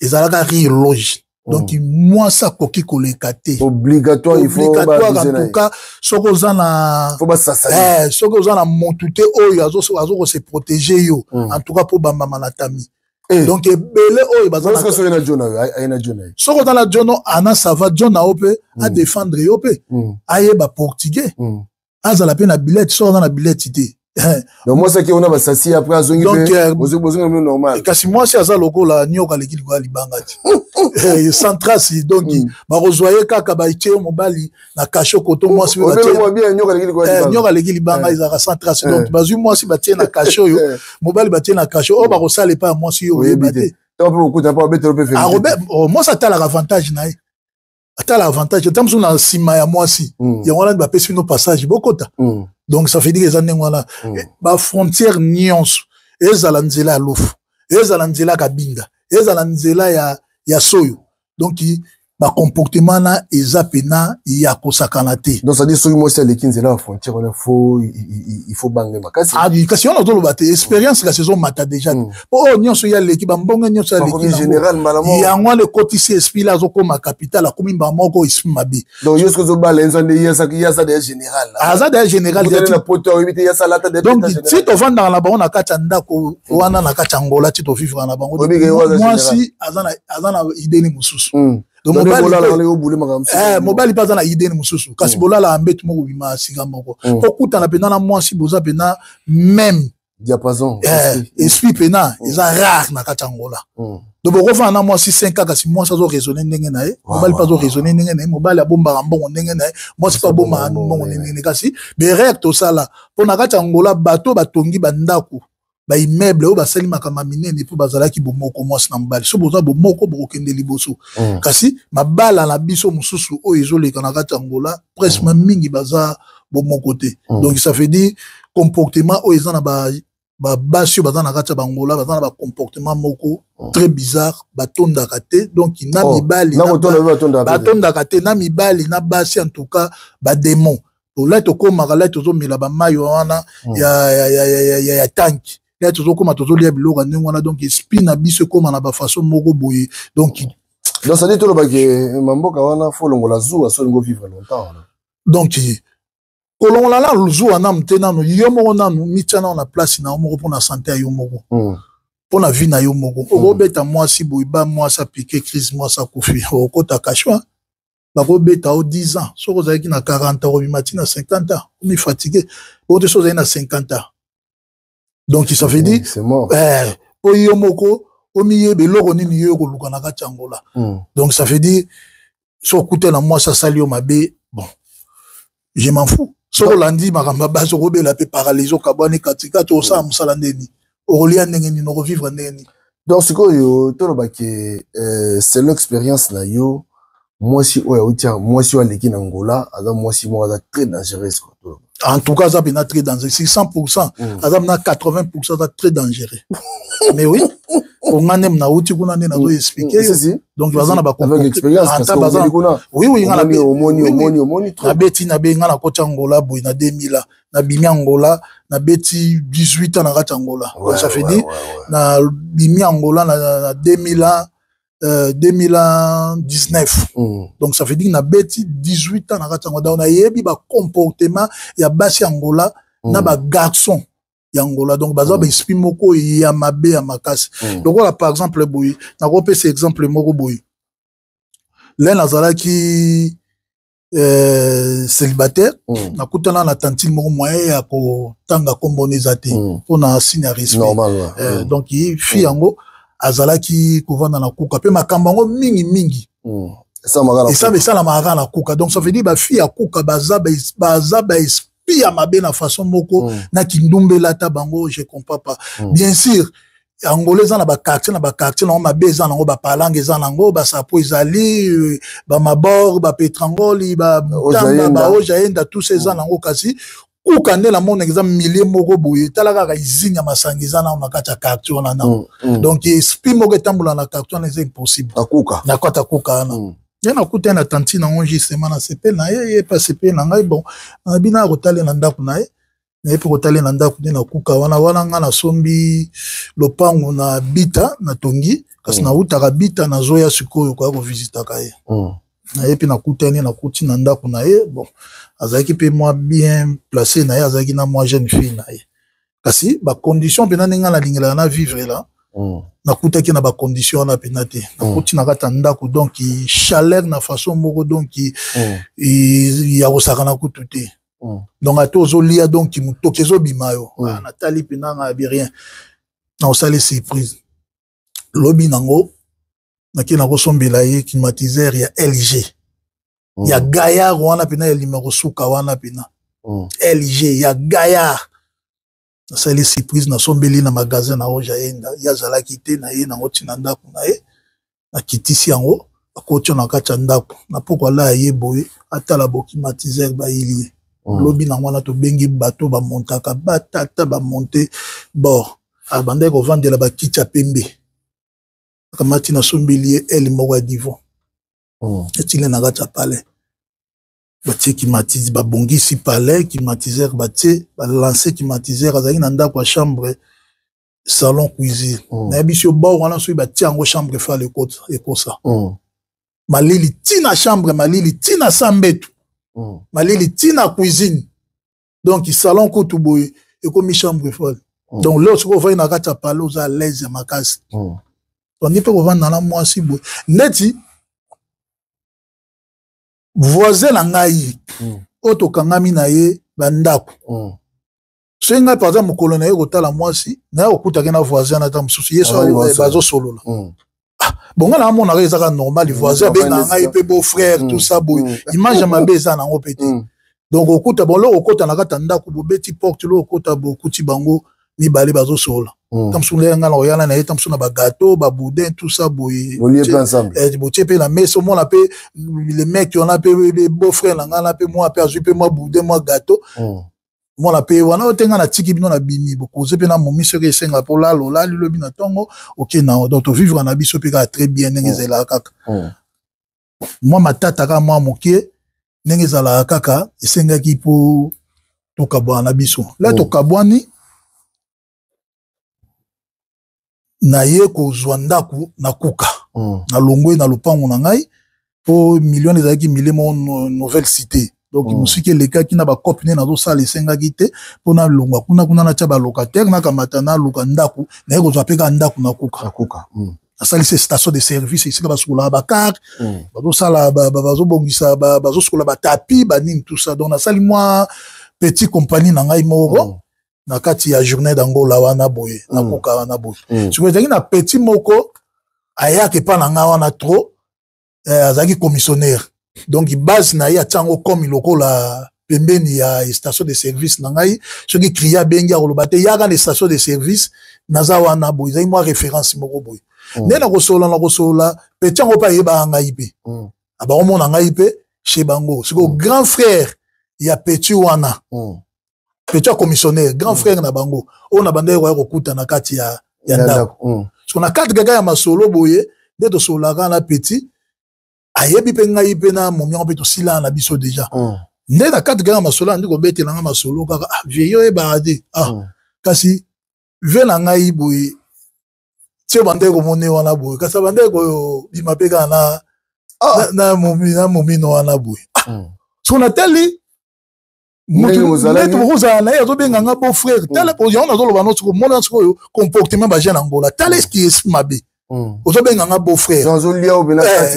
Ezalaka rire loge. Donc mwasi akoki koleka te. Obligatoire, il faut obligatoire en tout cas soki oza na faut basasa eh, soki oza na motu te oyo azo ko se protéger yo. En tout cas po bambama na tami. Eh. Donc ebele oyo baza soki na John aye na John aye. Soki oza na John ana ça va John na yo pe a défendre yo pe. Ayeba portugais. Azala pe na billet soki oza na billet te. Donc mwasi ake ona basasi après azongi pe bozongi na normal. Kasi mwasi aza lokola nyoka aleki likolo ya libanga ti. Sans trace donc bakozwa ye kaka baitie yo mobali na kasho koto mwasi pe batie nyoka aleki libanga ezalaka sans trace donc bazwi mwasi batie na kasho oyo mobali batie na kasho oyo bakosala epai ya mwasi yo oyeba te. Mwasi atalaka avantage na ye. Atala avantage ata mosusu na nsima ya mwasi yango wana bapesi bino passage bokota. Donc ça veut dire eza ndenge wana bafrontière nyonso ezala nzela ya Lufu, ezala nzela ya Kabinda, ezala nzela ya Soyo. Donc bacomportement na eza pena ya kosakana te. Donc ça dit soki mwasi aleki nzela ya frontière wana il faut bange makasi. Ah kasi wana ozoloba te expérience kasi ezomata déjà te. Po oyo nyonso ya leki bambonge nyonso ya leki général mbala moko. Yango wana ekotisi esprit la azokoma capital akomi mbala moko esprit mabe. Donc yo soki ozobala ye nde ye aza deya général. Aza deya général. Na poto oyebi te ye asalata deya. Donc ti tovandaka na bango na kati ya ndako wana na kati ya Angola ti tovivre na bango. Mwasi aza na idée ni mosusu. Donc mobali mpe aza na idée ni mosusu kasi bolala mbetu moko bima sika moko. Okutana mpenza na mwasi boza mpenza même diapason esprit pena eza rare na kati ya Angola. Donc bokofanda na mwasi 5 ans kasi mwasi azo raisonner ndenge na ye, mobali mpe azo raisonner ndenge na ye, mobali abombaka mbongo ndenge na ye, mwasi mpe abombaka mbongo ndenge na ye. Kasi berere tosala mpo na kati ya Angola bato batongi bandako ba immeuble oyo basali makambo minene mpo bazalaki bomoko mwasi na mobali. So boza bomoko bokokende liboso. Kasi mabala na biso mosusu oyo ezoleka na kati ya Angola presque mingi baza bomoko te. Donc ça veut dire comportement oyo eza na ba basi oyo baza na kati ya Bangola baza na ba comportement moko très bizarre, batondaka te. Donc na mibali batondaka te, na mibali na basi en tout cas ba démon. Là tokomaka là tozomela ba mayo wana ya tank. Là tozokoma tozolia biloko ndenge wana donc esprit na biso ekoma na ba façon moko boye. Donc ça dit toloba ke mamboka wana faut longola zuwa so lingo vivre longtemps. Donc kolongola la zuwa na mte nano yo moko nano mitia nano na place na yo moko mpona santé ya yo moko. Mpona vie na yo moko. Okobeta mwasi boye ba mwasi apike crise mwasi akufi okota kashwa. Bakobeta o 10 ans soki ozalaki na 40 ans obima ti na 50 ans omi fatigué ote soki ozalaki na 50 ans. Donc ça veut dire po yo moko omiyeba eloko nini yo koluka na kati ya Angola. Donc ça veut dire soki okutana mwasi asali yo mabe bon je m'en fous. Soki olandi makambo ya basi okobela pe paralysie okabwani katikati osala mosala ndeni okolia ndenge nini okovivre ndenge nini. Donc sikoyo tolobaki selon expérience na yo mwasi oyo auti mwasi oyo aleki na Angola aza mwasi moko aza très dangereuse quoi. En tout cas aza pena très dangereux c'est 100% aza pena 80% aza très dangereux. Mais oui onga nem na uti kuna nde nazo expliquer yo. Donc baza na ba avec expérience parce que kuna oui oui nga na omoni trop na beti na be nga na kota Angola boy na 2000 na bimi Angola na beti 18 ans na kati Angola. Donc ça fait dire na bimi Angola na 2000 2019. Donc ça veut dire na beti 18 ans na kati Angola. Donc na yebi ba comportement ya basi Angola na ba garçon ya Angola. Donc baza ba esprit moko ya mabe ya makasi. Donc voilà par exemple boy na kopesa exemple moko boy. L'un azalaki célibataire nakutana na tantine moko moyen ya kotanga kombo neza te mpona signe ya respect. Normal, ouais. Donc fille yango azalaki kovanda na kuka pe makambo yango mingi mingi esalamaka na kuka. Donc ça veut dire ba fille ya kuka baza ba esprit ya mabe na façon moko na kindumbela ta bango je comprends pas. Bien sûr Angola eza na ba quartier nango mabe eza nango ba palange eza nango ba sapo ezali ba mabor ba petrangoli ba mutamba ba ojaenda tout ça eza nango kasi kuka nde la mona eza millier moko boye tala kaka izini ya masanga eza nango na kati ya quartier wana nango. Donc esprit moko etambola na quartier wana eza impossible. Na kati ya kuka wana. Ye nakuta na tantine nango justement na sepel na ye ye pa sepel na ngai bon na bina kotala na ndako na ye. Naye mpe kotala ye na ndako nde nakuka wana. Wana nga nasombi lopango na Bita, natongi, kasi nawutaka Bita, nazoya sikoyo koya kovisitaka ye. Naye mpe nakutani, nakuti na ndako na ye. Bon, azalaki mpe mwa bien placé na ye, azalaki na mwa jeune fille na ye, kasi bacondition mpenza ndenge nga nalingelaka na vivre la, nakutaki na bacondition wana mpenza te. Nakuti na kati ya ndako, donc chaleur na façon moko, donc ya kosakana kutu te. Donc ata ozolia, donc motoki ezobima yo. Ah, natali mpenza nga abi rien, na osali surprise. Lobi nango nake nakosombela ye climatiseur ya LG ya gaillard wana mpenza, ya lima kosuka wana mpenza, LG ya gaillard. Nasali surprise, nasombeli na magasin na oyo ayenda ye azalaki te. Na ye nango ntina ndako na ye, nakitisi yango, akoti na kati ya ndako na poko ala ye boye, atala boclimatiseur bayili ye. Lobi nango wana tobengi bato bamontaka, batata bamonte bord, abandaki kovandela bakiti ya pembe, akamati, nasombeli ye ele moko ya divan, etili na kati ya palais, batie climatiseur, babongisi palais, climatiseur batie, balance climatiseur. Azalaki na ndako ya chambre, salon, cuisine. Nayebi si bord wana, soki batie yango chambre fale ekosa malili ntina chambre, malili ntina sa mbetu, malili ntina cuisine, donc salon kutu boye ekomi chambre fale. Donc leo soki ovandi na kati ya palais, oza à l'aise ya makasi. Tondi mpe kovanda na mwasi boye neti voisin na ngai oyo tokangami na ye bandako. Soki ngai par exemple mokolo na ye kotala mwasi na ye, okutaki na voisin na ta mosusu ye so bazosolola. Ah, bon, ngai namonaka ezaka normal, voisin abengaka ngai mpe beau frère, tout ça boye, image ya mabe eza nango mpe te. Donc okuta bon, loko okota na kati ya ndako, bobeti porte, lo okota, bokuti bango mibale bazosolola. Ta mosusu ndenge ngai na koyana na ye, ta mosusu na bagâteau, baboudin, tout ça boye, botie mpe na mesa, omona mpe le mec wana mpe beau frère na ngai na mpe mwa mpe azwi mpe mwa boudin, mwa gâteau, mwana mpe wana oyo te. Ngai natiki bino na bimi, bokoze mpe na momi, soki esenga mpo olala, olali, lobi na ntongo oke na. Donc tovivre na biso mpe kaka très bien ndenge ezalaka kaka. Mwa matata kaka mwa moke ndenge ezalaka kaka, esengaki mpo tokabwana na biso la. Tokabwani, naye kozwa ndako na kuka, nalongwe na lopango na ngai mpo million ezalaki million moko nouvelle cité. Donc mosiki elekaki na bacope nde nazosala, esengaki te mpo nalongwa kuna. Kuna natya balocataire, nakamata, naluka ndako, naye kozwa mpe kaka ndako na kuka. Nasalisi station de service esika basukolaka bacar, bazosala, bazobongisa, bazosukola batapi, banini, tout ça. Donc nasali mwa petit compagnie na ngai moko na kati ya journée d'Angola wana boye, nakoka wana boye. Sikoyo ezalaki na petit moko ayaka epa na ngai wana trop, azalaki commissionnaire. Donc base na ye atia yango comme lokola pembeni ya station de service na ngai. Soki client abengi, akoloba te yaka na station de service, naza wana boye. Ezali mwa référence moko boye. Nde na kosolola, na kosolola, petit yango mpe ayebaka ngai mpe, abakomona ngai mpe chez bango. Sikoyo grand frère ya petit wana, petit ya commissionnaire, grand frère na bango oyo na bandaki koya kokuta na kati ya ndako. So na kati kaka ya masolo boye nde tosololaka na petit, ayebi mpe ngai mpe na momi yango mpe tosilana na biso déjà. Nde na kati kaka masolo andi kobetelanga masolo kaka, ah, vieux, oyebaka te, ah, kasi vieux na ngai boye tie bandeki komoni wana boye, kasi bandeki kobima mpe kaka na, na, na momino wana boye. Ah, so natali neti bokozala na ye, azobenga nga beau frère. Tala yango nazoloba no, sikoyo mona sikoyo comportement bajeune Angola. Tala eski esi mabe, ozobenga nga beau frère,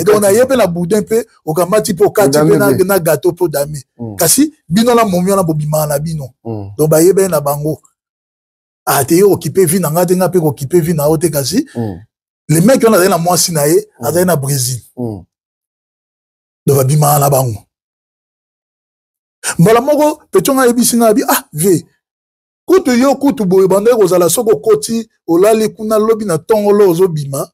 donc na ye mpe na boudin mpe okamati mpe okati mpe na gâteau mpe odame, kasi bino na momi wana bobimaka na bino. Donc bayebani na bango ate yo okipe vie na nga te, nga mpe kokipe vie na yo te. Kasi le mec wana azali na mwasi na ye, azali na Brésil, donc babimaka na bango. Mbala moko petit nga ayebisi nga, abi ah vieux, kutu yo kutu boye bandaki kozala, soki okoti olali kuna, lobi na ntongo lo ozobima,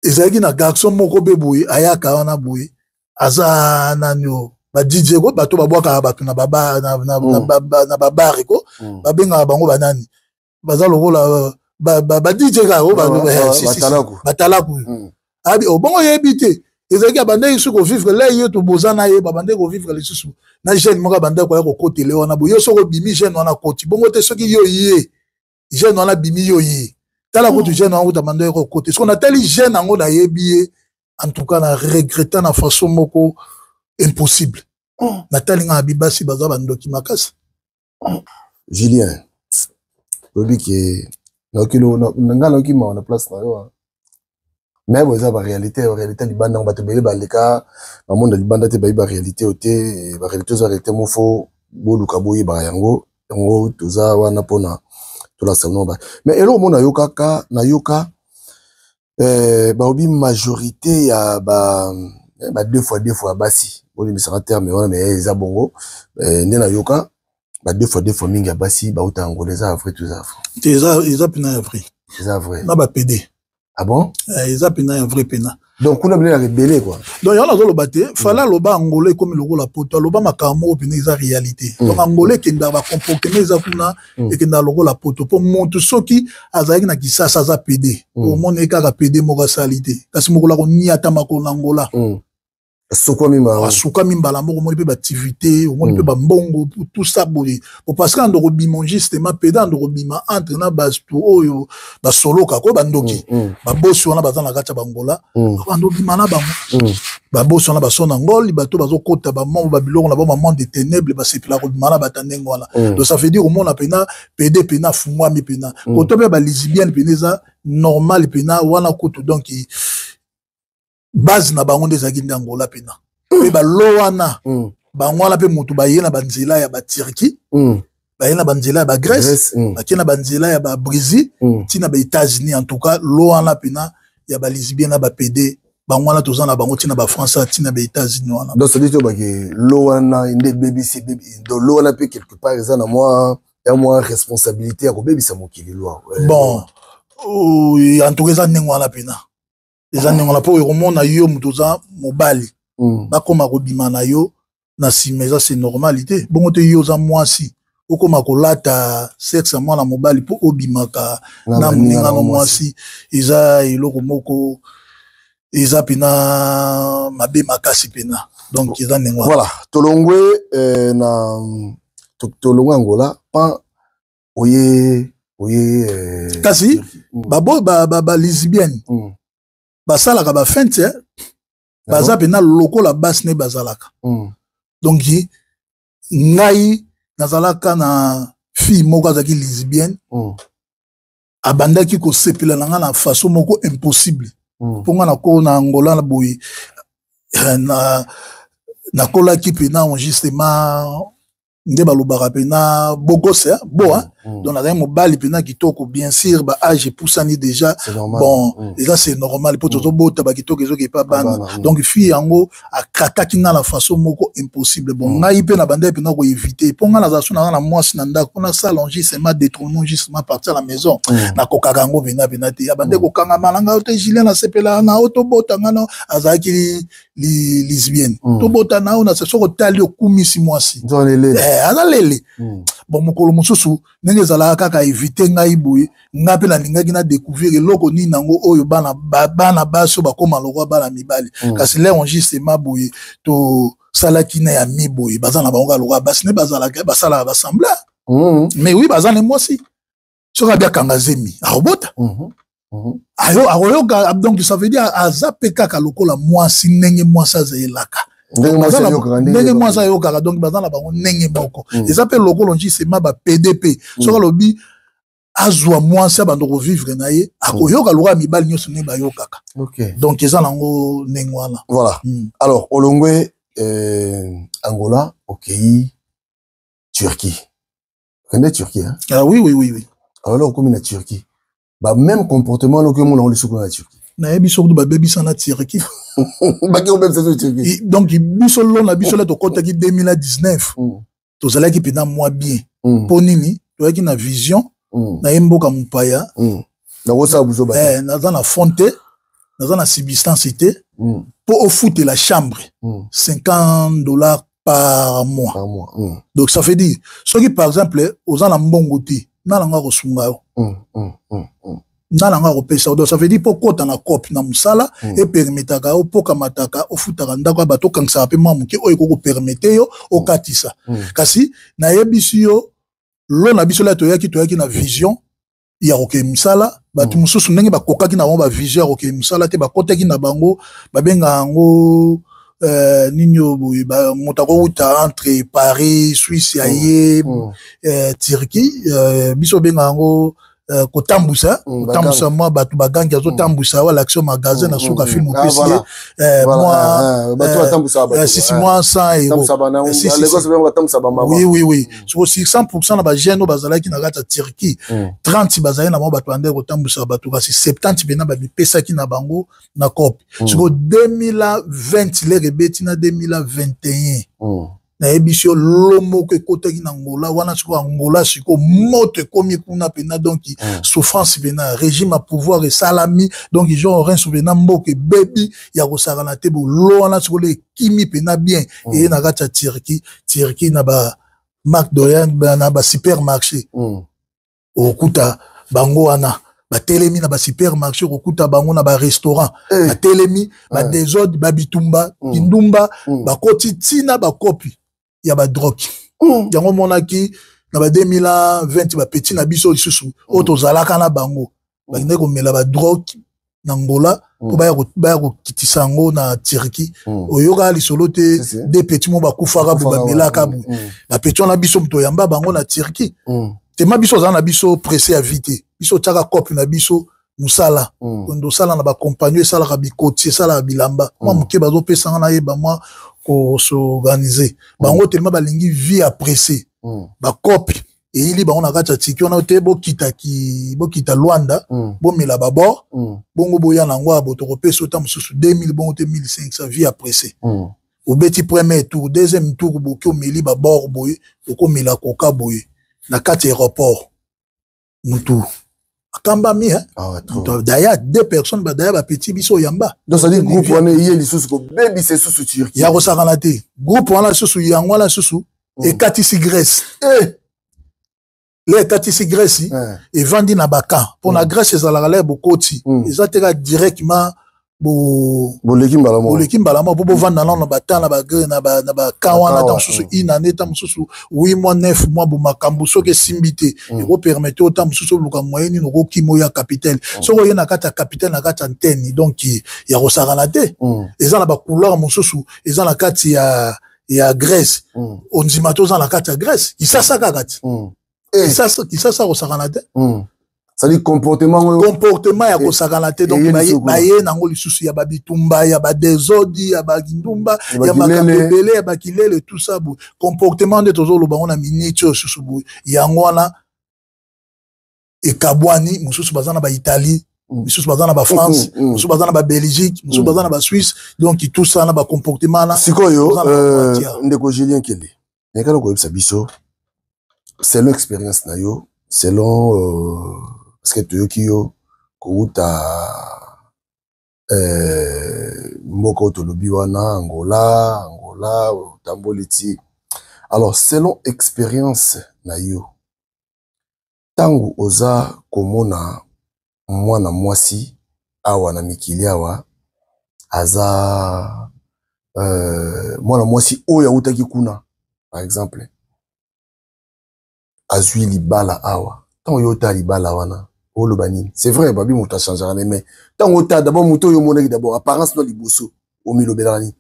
ezalaki na garçon moko mpe boye ayaka wana boye, aza nani o ba DJ ko, bato babwakaka bato na babare ko, babengaka bango banani, baza lokola ba DJ kaka, batalaku. Abi obongo oyebi te. Ezalaki abandaki soki kovivre la ye toboza na ye, babandaki kovivre lisusu na jeune moko abandaki koya kokotele wana boye. Yo soki obimi, jeune wana akoti bongo te. Soki yo ye, jeune wana abimi, yo ye tala kutu jeune wana kutu abandaki kokote. Soki natali jeune yango, nayebi ye. En tout cas, na regretta na façon moko impossible. Natali nga abi basi baza bandoki makasi. Julien, oyebi ke nayoki nga, nayoki mawa na place na yo. Mais bo eza baréalité, réalité libanda yango. Bato ebele baleka bamonda libanda te, bayebi baréalité oyo te. Baréalité eza réalité mo fo boluka boyebaka yango. Yango toza wana mpona tolakisa bino ba. Mais eloko mo nayokaka, nayoka balobi majorité ya ba deux fois deux fois ya basi, bolimbisaka terme wana, mais eza bongo nde nayoka, ba deux fois deux fois mingi ya basi bauta Angola. Eza vrai to eza faux? Te, eza mpena ya vrai. Eza vrai? Na bapd. Ah bon? Eza mpena ya vrai mpena. Donc kuna bilelaka ebele quoi. Donc yango nazoloba te, fala aloba Angola ekomi lokola Poto. Aloba makambo moko mpena eza réalité. Donc Angola ekendaka, bacomportement eza kuna, ekendaka lokola Poto. Mpo motu soki azalaki na Kisasa aza pd, omona ye kaka pd moko asali te, kasi mokolo akoniata makolo na Angola, Asukami mbala. Asukami mbala moko. Omoni mpe baactivité, omoni mpe bambongo, tout ça boye. Po parce que ando kobima justement pede, ando kobima entre na bato oyo basoloka ko bandoki, babosi wana baza na kati ya bangola, bando obima na bango. Babosi wana baso na ngoli, bato bazokota bamombo, babiloko na bango, bamonde de ténèbre, basepela kobima na bato ndenge wana. Donc ça veut dire omona mpena pede mpena afungwami mpena koto mpe balesbienne mpena eza normal mpena wana kutu. Donc base na bango nde ezalaki nde Angola mpena. Mpe balo wana, bango wana mpe moto baye na banzela ya baturquie, baye na banzela ya bagrèce, bakie na banzela ya babrésil, ntina baétats-unis. En tout cas lo wana mpena ya balesbienne na bapd, bango wana toza na bango ntina bafrançais, ntina baétats-unis wana. Donc c'est-à-dire tobake lo wana nde ebebisi. Donc lo wana mpe quelque part eza na mwa ya mwa responsabilité ya kobebisa mokili lwa. Bon, en tout cas eza ndenge wana mpena, eza ndenge wana. Mpo okomona yo moto oza mobali, bakóma kobima na yo na nsima, eza c'est normal te. Bongo te, yo oza mwasi, okóma kolata sexe ya mwana mobali mpo obimaka na moninga no mwasi, eza eloko moko eza mpena mabe makasi mpena. Donc eza ndenge wana. Voilà, tolongwe na tolongwe Angola pan oye. Kasi babo ba lesbienne basalaka bafente, baza mpena lokola basi nde bazalaka. Donc ngai nazalaka na fille moko azalaki lesbienne, abandaki kosepela na ngai na façon moko impossible. Mpo ngai nako na Angola na boye na nakolaki mpena justement nde balobaka mpena bogose bo. Donc nazali mobali mpena kitoko, bien sûr baage epusani déjà. Bon, eza c'est normal mpo tozobota bakitoko ezoki epa bana. Donc fille yango akataki nga na façon moko impossible. Bon, ngai mpe na bandaki mpena koéviter, mpo ngai nazala so nanga na mwasi na ndako mpo nasala justement détournement, justement partir à la maison, nakokaka yango mpena mpena te. Abandaki kokangama na ngai te: "Julien, nasepelaka na yo, tobota nga na." Azalaki lesbienne. "Tobota na yo." Na soki otali, okumisi mwasi, aza lele. Bon, mokolo mosusu ndenge ezalaka kaka évite ngai boye, ngai mpe nalingaki na découvrir eloko nini yango oyo bana bana basi oyo bakóma lokwa bana mibali. Kasi lero justement boye tosalaki na ya mi boye, baza na bango kaka lokwa basi nde bazalaka, basalaka basemblant. Mais oui, baza na mwasi, soki abi akanga zemi, akobota. Ayo akoyoka. Donc ça veut dire aza mpe kaka lokola mwasi, ndenge mwasi azalelaka, ndenge mwasi ayokaka. Donc baza na bango ndenge moko. Eza mpe lokolo justement bapd mpe soki alobi azwa mwasi, abanda kovivre na ye, akoyoka lokola mibali nyonso ndenge bayokaka. Donc eza nango ndenge wana. Voilà. Alors olongwe Angola, okei Turquie. Okende Turquie, hein? Ah, oui. Alors okomi na Turquie, ba même comportement loki omona ngo lisuku na Turquie? Nayebi soki babebisa na Turquie. Baki kobebisa so Turquie? Donc biso lo na biso la tokɔtaki 2019, tozalaki mpenza mwa bien. Mpo nini? Toyaki na vision na ye mboka mopaya. Nakosala buzoba. Naza na fond te, naza na substance te. Mpo ofutela chambre 50 $ par mois. Par mois. Donc ça veut dire soki par exemple oza na mbongo te, nana ngo akosunga yo. Nga na nga akopesa. Donc ça veut dire mpo okota na cope na mosala, epermetaka yo mpo okamataka, ofutaka ndako ya bato, okangisaka mpe mwa moke oyo ekoki kopermete yo okatisa. Kasi nayebisi yo, lo na biso la toyaki na vision ya kokende mosala. Bato mosusu ndenge bakokaki na bango bavision ya kokende mosala te, bakotaki na bango, babengaka yango nini oyo boye, moto akowuta entre Paris, Suisse, aye Turquie, biso obengaka yango kotambwisa, kotambwisa mwa bato, bagangi azotambwisa, wala action magasin na suka film, opesi ye mwa six mois 100 euro. Oui, soko 600 na bajeune oyo bazalaki na kati ya Turquie, 30 bazali na bango bato bandeki kotambwisa bato, kasi 70 mpena bamipesaki na bango na cope. Siko 2020 lere ebeti na 2021, nayebisi yo, lo moko ekotaki na Angola wana. Sikoyo Angola, sikoyo moto ekomi kuna mpena, donc souffrance mpena, régime ya pouvoir esalami, donc Jean Lourenço mpena, mboka ebebi ya kosakana te. Bolo wana sikoyo ekimi mpena bien, eye na kati ya Turquie. Turquie na ba McDonald, na ba supermarché, okokuta bango wana batelemi na basupermarché, okokuta bango na barestaurant batelemi, badésordre, babitumba, kindumba, bakoti ntina bakopi ya badrogue. Yango omonaki na ba 2020, bapeti na biso lisusu oyo tozalaka na bango bakendaki komela badrogue na Angola mpo baya kokitisa yango na Turquie. Oyokaka lisolo te, de petit mo bakufaka boye, bamelaka boye. Bapeti wana, biso moto oyamba bango na Turquie. Tema biso ozala na biso pressé ya vie te. Biso otiaka cope na biso, mosala kondo osala na bakompagnie esalaka bikoti, esalaka bilamba, mwa moke bazopesanga, nayeba mwa kos'organiser. Bango telema balingi vie ya pressé, bakope eyili bango na kati ya Turquie wana te. Bokita ki bokita Luanda, bomela babord, bongo boya nango ya boto, kopesa ota mosusu 2000, bongo te 1500. Vie ya pressé. Obeti premier tour, deuxième tour, boki omeli babord boye, okomela koka boye na kati ya aéroport, mutu akambami, hein. Ah, d'ailleurs deux personnes badaya bapeti biso oyamba. Donc c'est-à-dire groupe wana eye lisusu kobebisa lisusu Turquie. Ya kosakana te. Groupe wana lisusu, yango wana lisusu ekatisi Grèce. Le ekatisi Grèce, evandi na baka mpo na Grèce ezalaka le bokoti, eza te kaka directement. Boleki mbala moko. Boleki mbala moko mpo bovanda nano na bata na baka wana, ta mosusu une année, ta mosusu 8 mois, 9 mois. Bo makambo soki esimbi te, ekopermettre ota mosusu oluka moyen nini okokima oyo ya capitale. Soki oye na kati ya capitale, na kati ya Athènes, donc ya kosakana te. Eza na bacouloir mosusu eza na kati ya Grèce, ondima te oza na kati ya Grèce. Kisasa kaka ti Kisasa, kosakana te. C'est-à-dire comportement oyo. Comportement ya kosakana te. Donc baye nango lisusu ya babitumba, ya badésordre, ya bakindumba, ya makambo ebele, ya bakilele, tout ça boye. Comportement nde tozoloba ngo na minute oyo susu boye. Yango wana ekabwani, mosusu baza na baItalie, misusu baza na baFrance, mosusu baza na baBelgique, mosusu baza na baSuisse. Donc tout ça na bacomportement na. Sikoyo, ndeko Julien Kende, nakala koyebisa biso selon expérience na yo, selon parce que toyoki yo kouta mboka oyo tolobi wana, Angola. Angola otamboli ti. Alors selon expérience na yo, ntango oza komona mwana mwasi awa na mikili awa, aza mwana mwasi oyo awutaki kuna, par exemple azwi libala awa, ntango yo otala libala wana, oloba nini? C'est vrai, babi moto achangeaka ne, mais ntango otala d'abord moto oyo omonaki, d'abord apparence no liboso, omilobelaka nini?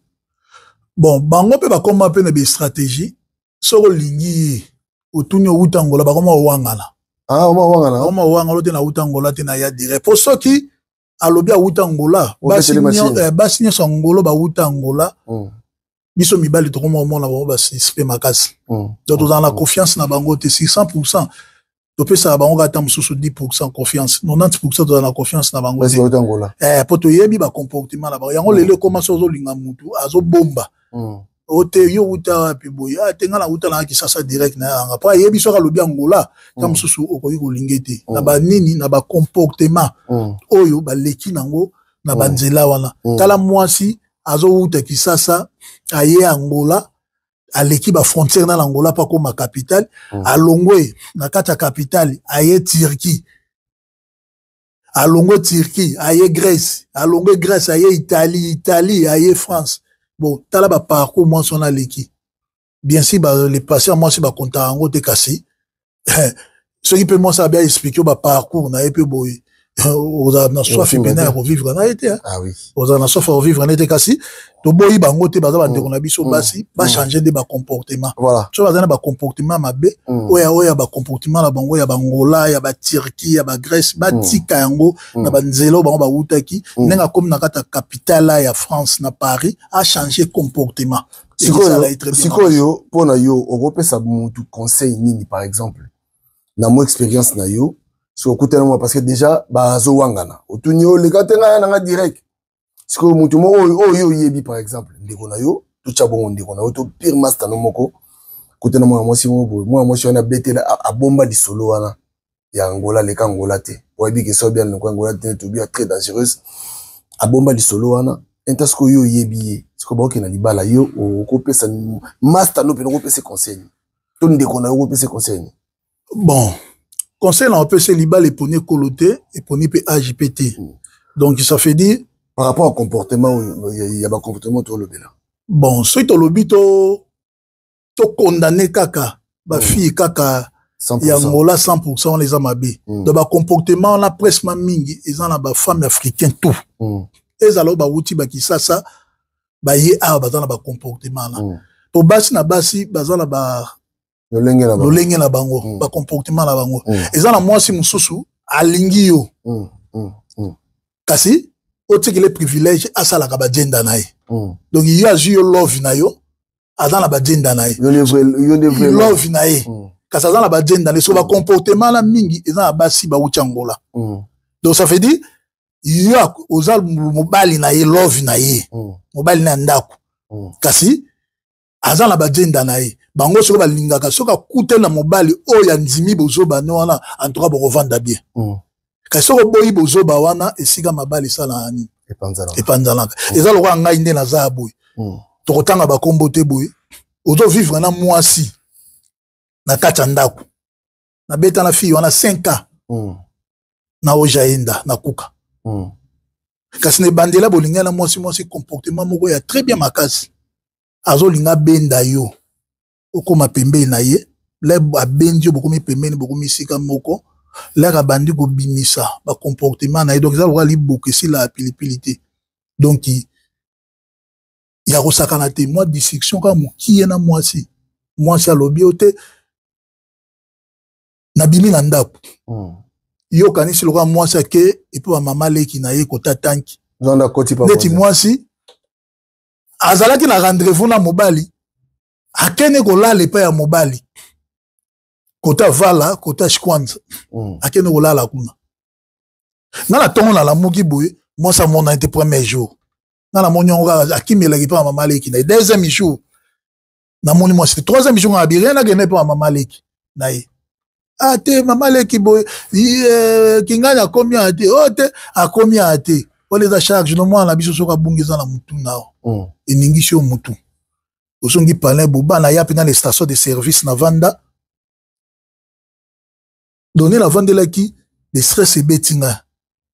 Bon, bango mpe bakóma mpe na bastratégie. Soki olingi ye, otuni owuta Angola, bakoma owangana. Ah, oma owangana. Bakoma owangana te, nauta Angola te, na ya direct. Po soki alobi awuta Angola, basi nyonso Angola bawuta Angola, biso mibali tokoma omona bango basuspect makasi. Donc tozala na confiance na bango te sur 100. Topesaka bango kaka ata mosusu 10 confiance, 90 tozala na confiance na bango te, po toyebi bacomportement na bango. Yango lelo ekoma so ozolinga mutu, azobomba o te, yo wuta wapi boye? A te, nga na wuta na Kisasa direct na yanga. Po ayebi soki alobi Angola, ta mosusu okoki kolinga te na banini, na bacomportement oyo baleki nango na banzela wana. Tala mwasi azowuta Kisasa, aye Angola, aleki bafrontière na Angola mpo akóma capitale, alongwe na kati ya capitale, aye Turquie. Alongwe Turquie aye Grèce, alongwe Grèce aye Italie, Italie aye France. Bon, tala ba parcours mwasi wana aleki. Bien sûr ba les patients mwasi bakontaka yango te, kasi soki mpe mwasi abi aexplike yo baparcours na ye mpe boye, ozala na soif mpena ya kovivre na ye te. Ah ozala na soif ya kovivre na ye te, kasi toboyi bango te, baza bandeko na biso basi, bachange nde bacomportement. So baza na bacomportement mabe, oyo oyo ya bacomportement na bango ya bangola, ya baturquie, ya bagrèce, batika yango na banzela oyo bango bawutaki. Ndenge akomi na kati ya capitale ya France na Paris, achange comportement. Sikoyo mpo na yo, okopesa mutu conseil nini, par exemple na mo expérience na yo, soki okutana mwa, parce que déjà bazowangana, otuni yo oleka te, ngai ya nanga direct. Sikoyo mutu moko oyo oyo oyebi, par exemple ndeko na yo, totya bongo ndeko na yo to pire master no moko, kutana mwana mwasi moko boye, mwana mwasi wana abetela, abomba lisolo wana ya Angola, aleka Angola te, oyebi ke soki bien Angola te, tobi ya très dangereuse, abomba lisolo wana enta. Sikoyo yo oyebi ye, sikoyo baokende na libala, yo okopesa master no mpena okopesa conseil to ndeko na yo okopesa conseil? Bon, conseil na opesa, libala eponi ekolo te, eponi mpe age mpe te. Donc ça fait dire par rapport à comportement oyo ya bacomportement tolobela. Bon, soki tolobi to tokondane kaka bafille kaka ya Angola 100%, wana eza mabe. Donc bacomportement wana presque mingi eza na bafemme africain tout. Ezala oyo bawuti bakisasa, baye awa, baza na bacomportement wana, po basi na basi baza na ba lolenge na bango, bacomportement na bango. Eza na mwasi mosusu alingi yo, kasi otikele privilège, asalaka bajenda na ye. Donc yo azwi yo love na yo, aza na bajenda na ye, love na ye, kasi aza na bajenda na ye. So bacomportement na mingi eza na basi bawuti Angola. Donc ça veut dire yo oza mobali na ye, love na ye, mobali na ya ndako, kasi aza na bajenda na ye. Bango soki balingaka, soki akutani na mobali oyo andimi bozoba ne wana, en tout cas bokovanda bien. Kasi soki oboyi bozoba wana, esika mabali esalaka nini? Epanzanaka. Eza lokola ngai nde naza ya boye, tokotanga bakombo te boye, ozovivre na mwasi na kati ya ndako. Nabeta na fille wana 5 ans na ojaenda na kuka. Kasi na ebandela bolingai na mwasi, mwasi comportement moko ya très bien makasi, azolinga abenda yo okóma pembeni na ye. Le abendi yo, bokomi pembeni, bokomi esika moko, lere abandi kobimisa bacomportement na ye. Donc eza lokola liboka esila ya pilipili te, donc ya kosakana te. Mwa dissection kaka mokie na mwasi, mwasi alobi yo te, nabimi na ndako. Yo okanisi lokola mwasi ake epo bamama leki na ye kota tanki neti mwasi azalaki na rendez-vous na mobali, akende kolala epai ya mobali kota vala kota shikwanza. Akende kolala kuna. Nga na ntongo nalamuki boye, mwasi amonani te. Premier jour nga namoni yango kaka akimelaki mpe ya mama leki na ye. Deuxième jour namoni mwasi te. Troisième jour nga abi rien, akende mpe ya mama leki na ye. Ah te, mama leki boye, kingani akomi aya te, oyo te akomi aya te. Wana eza charge no mwana na biso, soki abungi eza na mutu na yo. Eningisi yo mutu, ozongi palin boba na ya mpe na station de service na vanda donné, navandelaki de stress ebeti nga.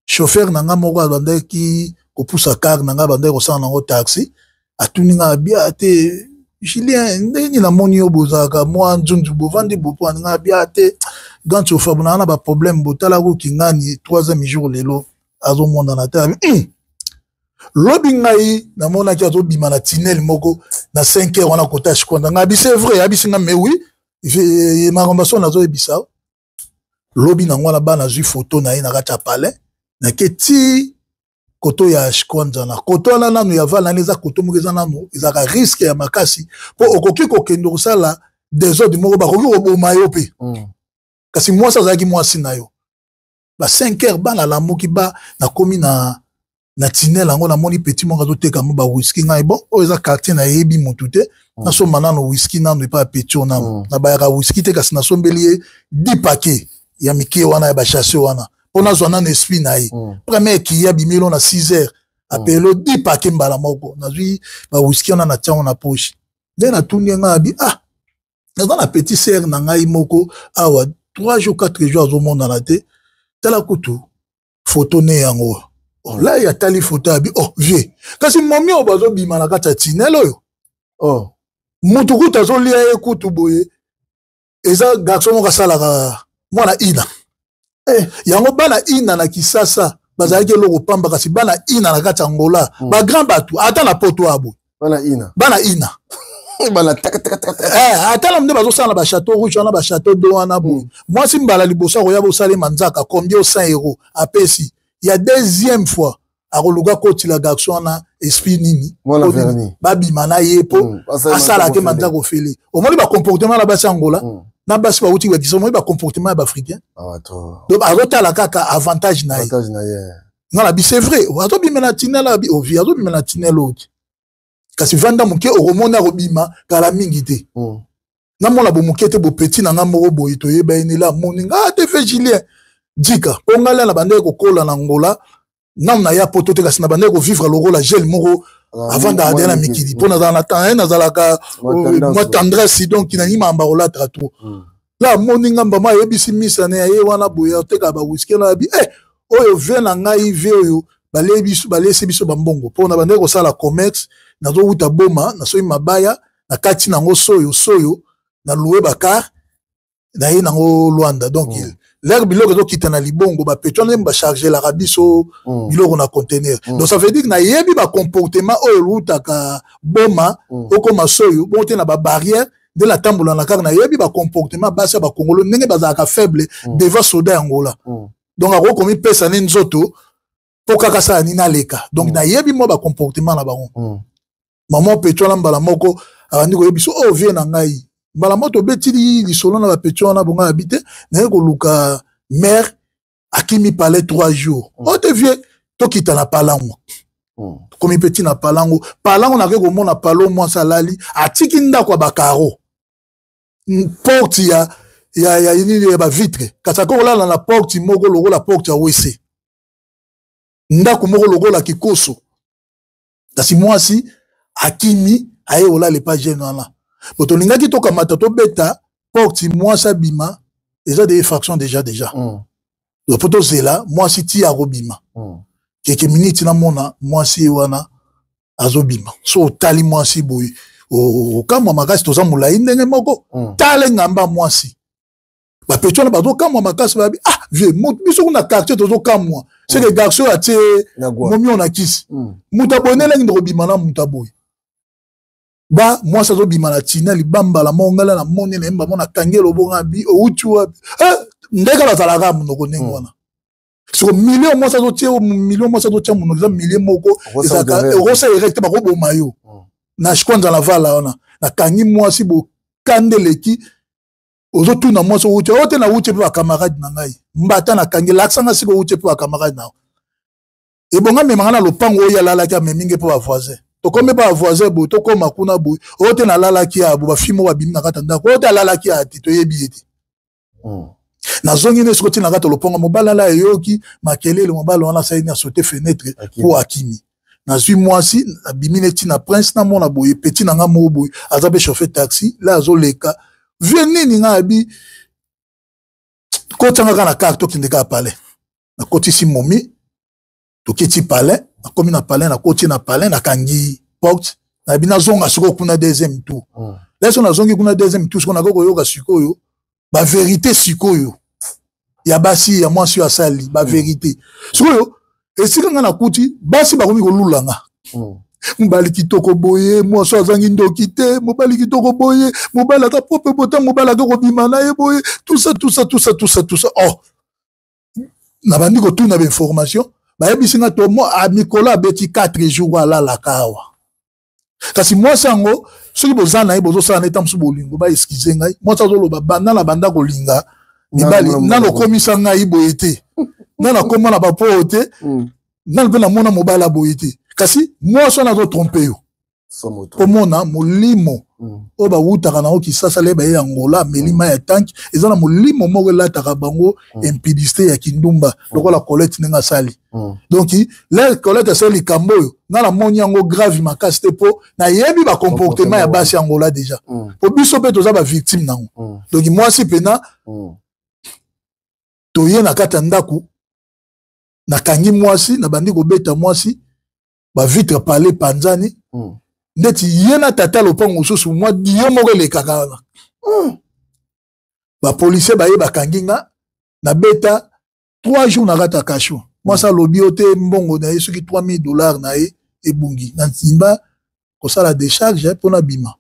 Chauffeur na nga moko abandaki kopusa car na nga, abandaki kosala nango taxi, atuni nga abia te: "Julien, ndenge nini namoni yo bozalaka mwa nzunzu, bovandi bopo?" Nga abia te: "Grand chauffeur, bonaa na baproblème, botala koki ngani troisième jour lelo azomonana te." Abi lobi ngai namonaki azobima na tunnel moko na 5 heures wana kota Shikwanda. Ngai abi: "C'est vrai?" Abisi nga: "Mais oui, makambo so nazoyebisa." Lobi nango wana bana azwi foto na ye na kati ya palais, nake ti koto ya Shikwanza na koto wana nanu ya vala wana, eza koto moko eza nanu ezalaka risque ya makasi, mpo okoki kokende kosala desordre moko, bakoki koboma yo mpe. Kasi mwasi azalaki mwasi na yo. Ba 5 heures bana alamuki ba nakomi na tunnel yango, namoni petit moko azoteka mo ba whisky. Ngai bon, oyo eza quartier nayebi motu te, nasomba nano whisky nano epai ya petit oyo nano. Nabayaka whisky te, kasi nasombeli ye 10 paquet ya mike wana ya bachasse wana, mpo nazwa nano esprit na ye. Premier kiye abimeli na 6 heures, apelo 10 paquet mbala moko. Nazwi ba whisky wana, natia yango na poche. Nde natuni ye, ngai abi: "Ah, naza na petit sœur na ngai moko awa, 3 jours, 4 jours azomonana te. Tala kutu." Foto ne yango. Oh, là ya tali foto abi oh vieux. Kasi momi oyo bazobima na kati ya tunnel oyo. Oh. Mutu kutu azolia ye kutu boye. Eza garçon moko asalaka mwana ina. Eh, yango bana ina na Kisasa bazalaki eloko pamba kasi bana ina na kati ya Angola ba grand bato ata na poto abo. Bana ina. Bana ina. Bana taka taka taka. Eh, ata na nde bazosala na ba château rouge wana ba château d'eau wana boye. Mwasi mbala liboso akoya bosalema nzaka combien 100 euros apesi. Ya deuxième fois akoluka kotila garçon wana esprit nini Mwana vernis. Babima na ye po asala ke manzaka ofele. Omoni ba comportement na basi Angola na basi bauti bakisa, omoni ba comportement ya ba africain. Ah, trop. Donc azotala kaka avantage na ye. Avantage na ye. Nga na bi c'est vrai, azobima na tunnel abi ovi, azobima na tunnel oyo. Kasi vanda moke okomona akobima kala mingi te. Namona bomoke te bopeti na nga moko boye toyeba ye nela amoni nga te fe Julien dika mpo nga lia na bandaki kokola na Angola nanu na ya poto te kasi na bandaki kovivre lokola gel moko avandaka te na mikili mpo nazala na temps nazalaka mwa tendresse donc nangi makambo akolataka trop. La amoni nga mbama ayebisi misa na ye wana boye atekaka ba whisky na abi eh oyo vie na ngai vie oyo balesi biso bambongo mpo na bandaki kosala commerce nazowuta Boma nasoki mabaya na kati nango soyo soyo na louer bakar na ye nango Luanda donc l'air biloko ezokita na libongo bapetro ndenge bachargelaka biso biloko na conteneur. Donc ça veut dire nayebi bacomportement oyo elutaka Boma okoma soyo bongo te na babarrière nde natambola na kaka nayebi bacomportement basi ya bakongolo ndenge bazalaka faible devant soda ya Angola. Donc akoki komipesa ne nzoto mpo kaka asala nini aleka. Donc nayebi mwa bacomportement na bango. Mama petro wana mbala moko abandi koyebi biso oyo vie na ngai mbala moko tobetili lisolo na bapetro wana bongo abi te naye koluka mare akimi palais 3 jours. Oyo te vie tokita na palango. Tokomi mpe ntina palango palango nake komona palo mwasi alali atiki ndako ya bakaro porte ya ya ya nini ya bavitre kasi akoki kolala na porte moko lokola porte ya wc ndako moko lokola kikoso kasi mwasi akimi aye kolala epa jeune wana bo tolingaki tokamata tobeta porte mwasi abima eza de effraction déjà déjà. Po tozela mwasi ti akobima keke miniti namona mwasi ye wana azobima so otali mwasi boye okamwa makasi toza molai ndenge moko. Tala ngamba mwasi bapetro wana bazokamwa makasi babi ah vieux biso kuna quartier tozokamwa c'est que garçon atie momi oyo na kisi moto aboye nelengi ndokobima na moto aboye ba mwasi azobima na tina libambala moko ngala na moni na yemba mona kangi elobonga bi outi wapi ndenge bazalaka monoko ndenge wana siko million mwasi azotia million mwasi azotia monoko eza million moko ezalaka rosa erect bakoboma yo na shikwanza na vala wana nakangi mwasi bokande eleki ozotuna mwasi outi oyo te na wuti mpe bakamarade na ngai mbata nakangi lakisanga sika outi mpe bakamarade na yo ebonga amemanga na lopango oyo alalaki amemi nge mpo bavoisin tokomi mpe bavoisin boye tokóma kuna boye oyo te nalalaki ya bo bafilme oyo babimi na kati ya ndako oyo te alalaki ya te toyebi ye te. Nazongi nde sikoyo ntina kati ya lopango mobali ala eyoki makelele mobali wana asali ni asote fenêtre mpo akimi nazwi mwasi nabimi neti na prince namona boye petit na nga moko boye aza mpe chauffeur taxi la azoleka vie nini nga abi kotianga kaka na kar tokende kaka palais nakotisi momi tokiti palais nakomi na palais nakoti na palais nakangi porte nayebi nazonga sikoyo kuna deuxième tour. Leso nazongi kuna deuxième tour sikoyo nakoki koyoka sikoyo baverité sikoyo ya basi ya mwasi oyo asali baverité sikoyo esika nga nakuti basi bakomi kolula nga. Mobali kitoko boye mwasi azangi ndoki te mobali kitoko boye mobali aza propre bota mobali ake kobima na ye boye tout ça tout ça tout ça tout ça tout ça oh nabandi kotuna bainformation bayebisi nga to mikolo abeti 4 jours alalaka awa kasi mwasi yango soki boza na ye bozosala na ye ntango mosusu bolingo baeskize ngai mwasi azoloba banda na banda kolinga mibali nano okomisa ngai boye te nano akoma na bapoo te nano mpe namona mobali aboye te kasi mwasi wana azotrompe yo komona molimo oyo bawutaka nango Kisasa le baye Angola ameli mai ya tanke eza na molimo moko elataka bango impudicité ya kindumba lokola Colette ndenge asali. Donc le Colette asali likambo oyo nga namoni yango grave makasi te mpo nayebi bacomportement ya basi ya Angola déjà po biso mpe toza bavictime nango. Donc mwasi mpena toye na kati ya ndako. Nakangi mwasi, nabandi kobeta mwasi, bavitre pale panzani. Ndeti ye na tata lopango mosusu, mwa dio moko elekaka wana. Bapolisier baye bakangi nga, nabeta 3 jours na kati ya kasho. Mwasi alobi yo te mbongo na ye soki 3000 dollars na ye ebungi. Na nsimba kosala décharge mpo na bima.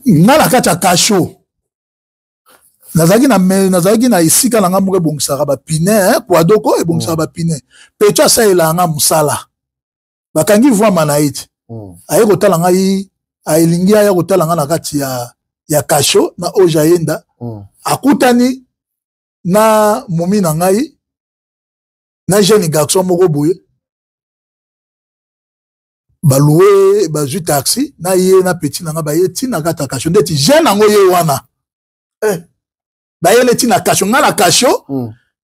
Nga na kati ya kasho nazalaki na nazalaki na esika na nga moko ebongisaka bapine, eh, kwadoko ebongisaka bapine. Pecho asalelaka nga mosala, bakangi vwama na ye ti. Aye kotala ngai, alingi aya kotala ngai na kati ya kasho na oyo ayenda. Akutani na momi na ngai na jeune garçon moko boye, baloué, bazwi taxi na ye na petit na nga, baye ntina kati ya kasho. Ndeti jeune yango ye wana, bayele ntina kasho, nga na kasho.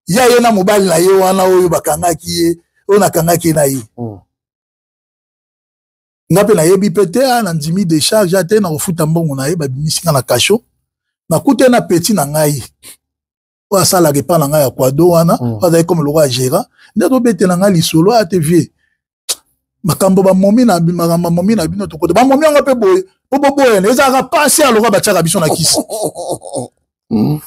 Ya ye na mobali na ye wana oyo bakangaki ye, oyo nakangaki ye na ye. Nga mpe nayebi mpe te, na ndimi décharge te, na kofuta mbongo na ye. Babimisi nga na kasho, nakute na petit na ngai oyo asalaka epa na ngai ya kwado wana. Oyo azali comme lokola gérant nde azobetela ngai lisolo aya te vie makambo bamomi na makambo bamomi na bino tokote bamomi yango mpe boye mpo boboyana ezalaka pasi ya lokola batiaka biso na kisi.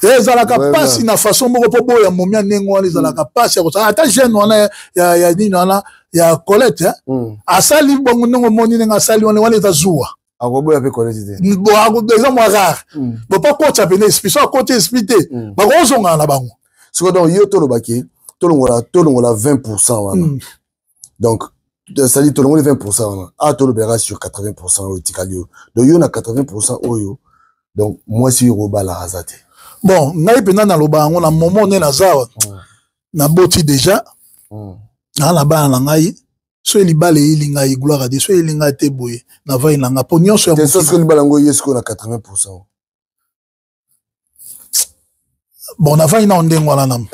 Ezalaka pasi na façon moko mpo boya momi ya ndenge wana ezalaka pasi ya kosala. Ata jeune wana ya nini wana ya Colette asali bongo ndenge omoni ndenge asali wana, wana eza zuwa. Akoboya mpe Colette te. Bon, eza mwa rare. Bon, mpo akotya pene esprit, so akotya esprit te, bakozongana na bango. Sikoyo donc yo tolobaki tolongola 20% wana. Donc c'est-à-dire tolongoli 20% wana, a tolobelaka sur 80% oyo etikali oyo. Donc yo na 80% oyo, donc mwasi oyo kobala aza te? Bon, ngai mpenza naloba yango na momo nde naza awa. Naboti déjà, naa na bana na ngai. So libala eyeli ngai, gloire à Dieu. So eyeli ngai te, boye navai na ngai mpo nyonso ya Soki libala yango ye sikoyo na 80%? Bon, navandi nao ndenge wana nam.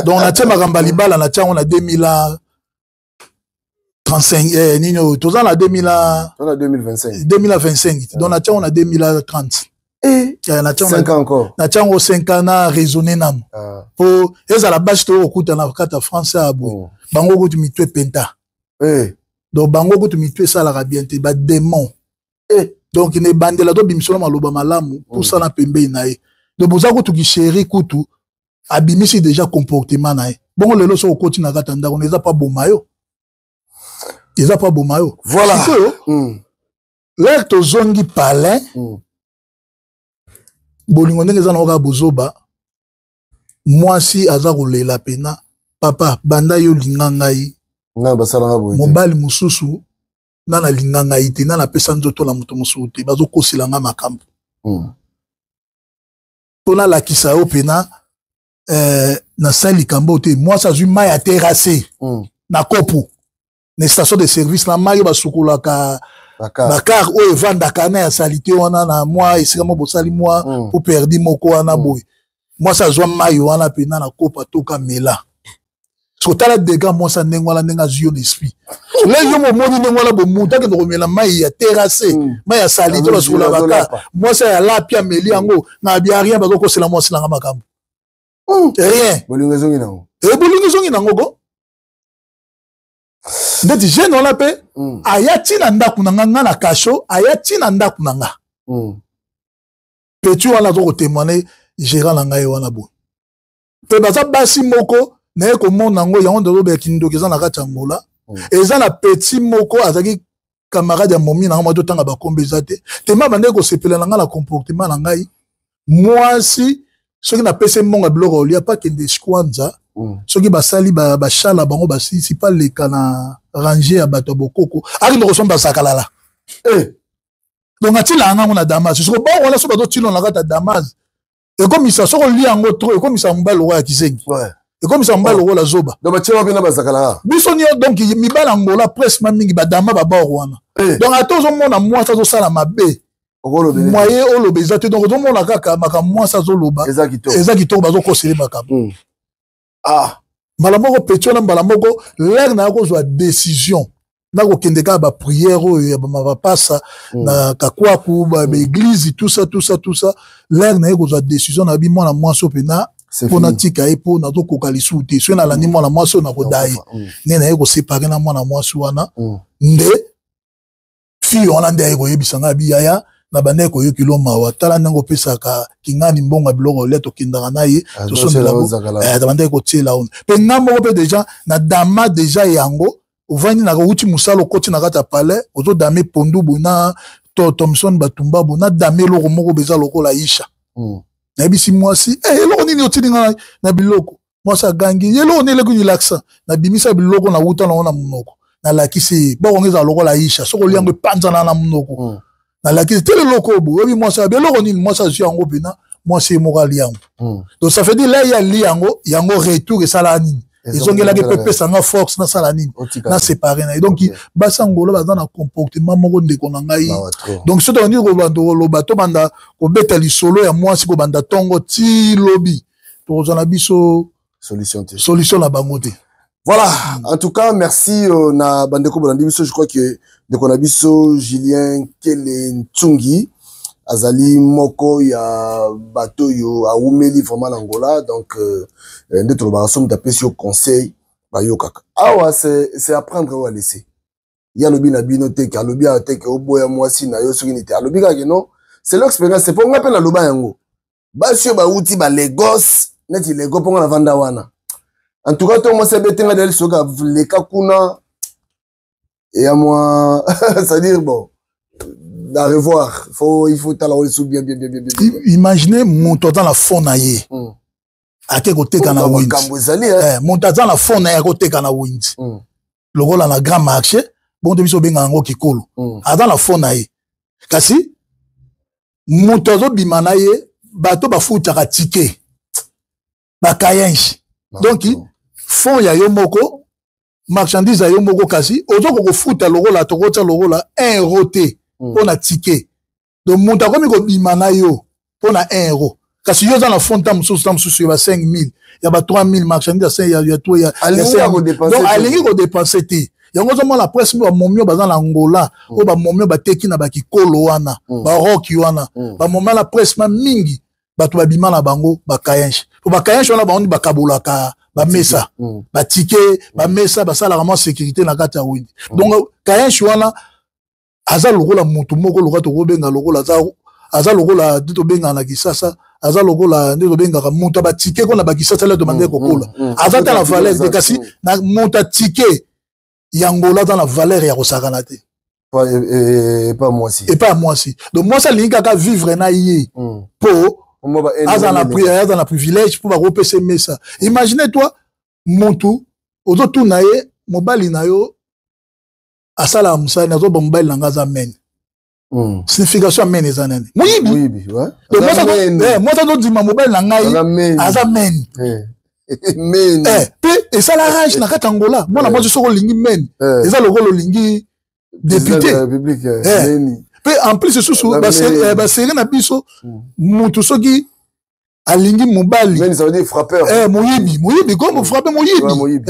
Donc natie makambo ya libala, natie yango na 2035, nini oyo toza na 2025. 2025, donc natie yango na 2030. Natie yango 5 ans na raisonne nano po ezala basi toyo kokuta na kati ya français ya boye. Bango kutu mitu epenta. Donc bango kutu mitu esalaka bien te, badémon. Donc na ebandela tobimisona maloba malamu, pusana pembeni na ye. Donc boza kutu kisheri kutu abimisi déjà comportement na ye bongo. Lelo soki okoti na kati ya ndako, eza pa boma yo, eza pa boma yo. Voilà. Sikoyo l'heure tozongi palin, bolingo ndenge eza na kaka bozoba. Mwasi aza kolela pena: "Papa, banda yo linga ngai, mobali mosusu nga nalinga ngai te, nga napesa nzoto na moto mosusu te, bazokosela nga makambo." Mpo nalakisa yo mpena, nasali likambo te. Mwasi azwi mai ya terrasse na kopo na station de service, na mai oyo basukolaka bakar oyo evandaka na ya salite wana na mwa esika mo bosali mwa po perdi moko wana boye. Mwasi azwa mai wana mpena na kopo, atoka mela. Sotala dega mwasi ndenge wana, ndenge azwi yo na esprit le yo momoni ndenge wana, bomutu akende komela mai ya terrasse, mai ya salite basukola bakar, mwasi ya lapi ameli yango na bia rien. Bazokosela mwasi nanga makambo, rien. Bolingo ezongi nango. Bolingo ezongi nango ko ndeti jeune wana mpe aya ntina ndako na nga, nga na kasho, aya ntina ndako na nga. Petit wana aza kotémoigne, gérant na ngai wana boye mpe baza basi moko naye komona yango. Yango ndolobela kindoki eza na kati ya Ngola. Eza na petit moko azalaki camarade ya momi na ngai mwa totanga bakombe eza te tema bandeki kosepela na ngai na comportement na ngai. Mwasi soki napesi mbongo ya biloko olia, pa kende skwanza. Soki basali bashala bango basilisi, pa leka na range ya bato ya bokoko, akende kosomba sakalala. Donc atilaka ngango na damas. Soko bango wana so bazotila na kati ya damas, ekomisa soki olia yango trop, ekomisa mobali lokola ya kizengi, ekomisa mobali lokola zoba. Biso nio donc mibali Angola presque mingi badama babor wana. Donc ata ozomona mwasi azosala mabe, moye oloba eza te. Donc ozomona kaka makambo mwasi azoloba eza kitoko, bazokosele makambo. Mbala moko petit wana, mbala moko l'heure na ya kozwa décision, nakokende kaka baprière oyo ya bamapapasa na kakwaku, baéglise, tout ça, tout ça, tout ça. L'heure na ye kozwa décision na bi mwana mwasi oyo mpena. Mpo natika ye, mpo nazokoka lisusu te. Soki nalandi mwana mwasi oyo, nakoda ye. Nde naye kosepare na mwana mwasi wana. Nde fille wana nde aye koyebisa ngai, abi: "Yaya, na bandaki koyokilo mawa. Tala ndenge opesaka kingani mbongo ya biloko olia, tokendaka na ye, tosomela, bandaki kotiela ono." Mpe nga moko mpe déjà na dama déjà yango. Ovandi na outi mosala, okoti na kati ya palais, ozodame pondu boye na to Thomson, batumba boye na dame eloko moko beza lokola isha. Nayebisi mwasi: "Eh, eloko nini otindi nga na biloko?" Mwasi agangi: "Eloko nini eleki nilakisa?" Nabimisa biloko na wuta nango na monoko, nalakisi ye bokongo ezala lokola isha, soki olia yango epanzana na monoko. Nalakisi te eloko oyo boye, oyebi. Mwasi abi: "Eloko nini?" Mwasi azwi yango mpena, mwasi ye moko ali yango. Donc ça fait dire la ye ali yango, yango retour esala nini? Ezongelaki mpe epesanga force nasala nini? Nasepare na ye. Donc basi Angola baza na comportement moko, ndeko na ngai. Donc soki tobandi kobanda koloba, tobanda kobeta lisolo ya mwasi kobanda ntongo ti lobi, tokozwa na biso solution te. Solution na bango te. Voilà, en tout cas merci na bandeko bolandi biso. Je crois que ndeko na biso Julien Kele Ntungi azali moko ya bato oyo awumeli vraiment na Angola. Donc nde tolobaka, so moto apesi yo conseil, bayokaka awa, c'est apprendre oyo alese. Ye alobi na bino te ke alobi awa te ke oboya mwasi na yo soki nini te. Alobi kaka ke non, c'est l'expérience. C'est mpo nga mpe naloba yango, basi oyo bawuti ba Lagos, neti Lagos, mpo nga navanda wana. En tout cas, to mwasi abetenga dali, soki aleka kuna eya mwa, c'est-à-dire bon, à revoir, faut il faut tala oyo bien bien bien bien bien. Imaginez moto aza na fond na ye, ake koteka na wenze. Moto aza na fond na ye, akoteka na wenze lokola na grand marché bongo te, biso obengaka yango kikolo. Aza na fond na ye, kasi moto azobima na ye, bato bafutaka ticket, bakayenge. Donc fond ya yo moko, marchandise ya yo moko, kasi ozokoka kofuta lokola tokotia lokola 1 euro te mpo na ticket. Donc moto akomi kobima na yo mpo na 1 euro, kasi yo oza na fond ta mosusu, ta mosusu ya ba 5000, ya ba 3000, marchandise ya ya Donc alingi kodepense te. Yango ozomona presque bamomi oyo baza na Angola, oyo bamomi oyo bateki na bakikolo wana, baroki wana, bamomi wana presque mingi bato babima na bango bakayenge, po bakayenge wana bango bakabolaka bamesa, batike, bamesa, basalaka mwa sécurité na kati ya wenze. Donc kayenge wana aza lokola motu moko lokola tokobenga lokola aza lokola nde tobengaka na Kisasa, aza lokola nde tobengaka moto abatike ko na bakisasa le tobandeki kokola. Aza ta na valeur te, kasi na moto atike ya Angola aza na valeur ya kosakana te. Epa mwasi. Epa ya mwasi. Donc mwasi alingi kaka vivre na ye mpo aza na privilège, mpo bakopesa mesa. Imagine toi, motu ozotuna ye: "Mobali na yo asalaka mosala?" Azoba: "Mobali na nga aza mene." Signification ya mene eza nani? Moyibi. Mwasi azondima: "Mobali na ngai aza mene." Mpe esala rage na kati ya Angola. Mwana mwasi, soki olingi mene, eza lokola olingi député. Mpe en plus lisusu baseri na biso, mutu soki alingi mobali moyibi, moyibi ko frappe, moyibi.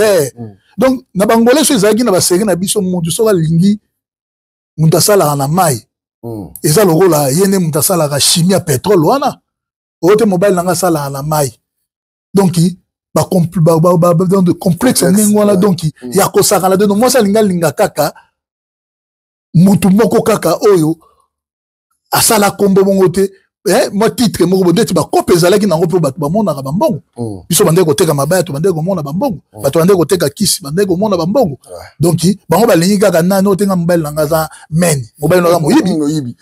Donc na bangolais so ezalaki na baseri na biso, mutu soki alingi mutu asalaka na mai, eza lokola ye nde mutu asalaka chimie ya pétrole wana. Oyo te, "Mobali na nga asalaka na mai." Donc complexe ndenge wana, donc ya kosakana te. Donc mwasi alingi, alinga kaka mutu moko kaka oyo asala kombo bongo te, mwa titre moko bo ndeti bakope ezalaki nango, mpo bato bamonaka bambongo. Biso bandeki koteka mabaya, to bandeki komona bambongo. Bato bandeki koteka kisi, bandeki komona bambongo. Donc bango balingi kaka nani otenga: "Mobali na nga aza mene." Mobali na aza moyibi.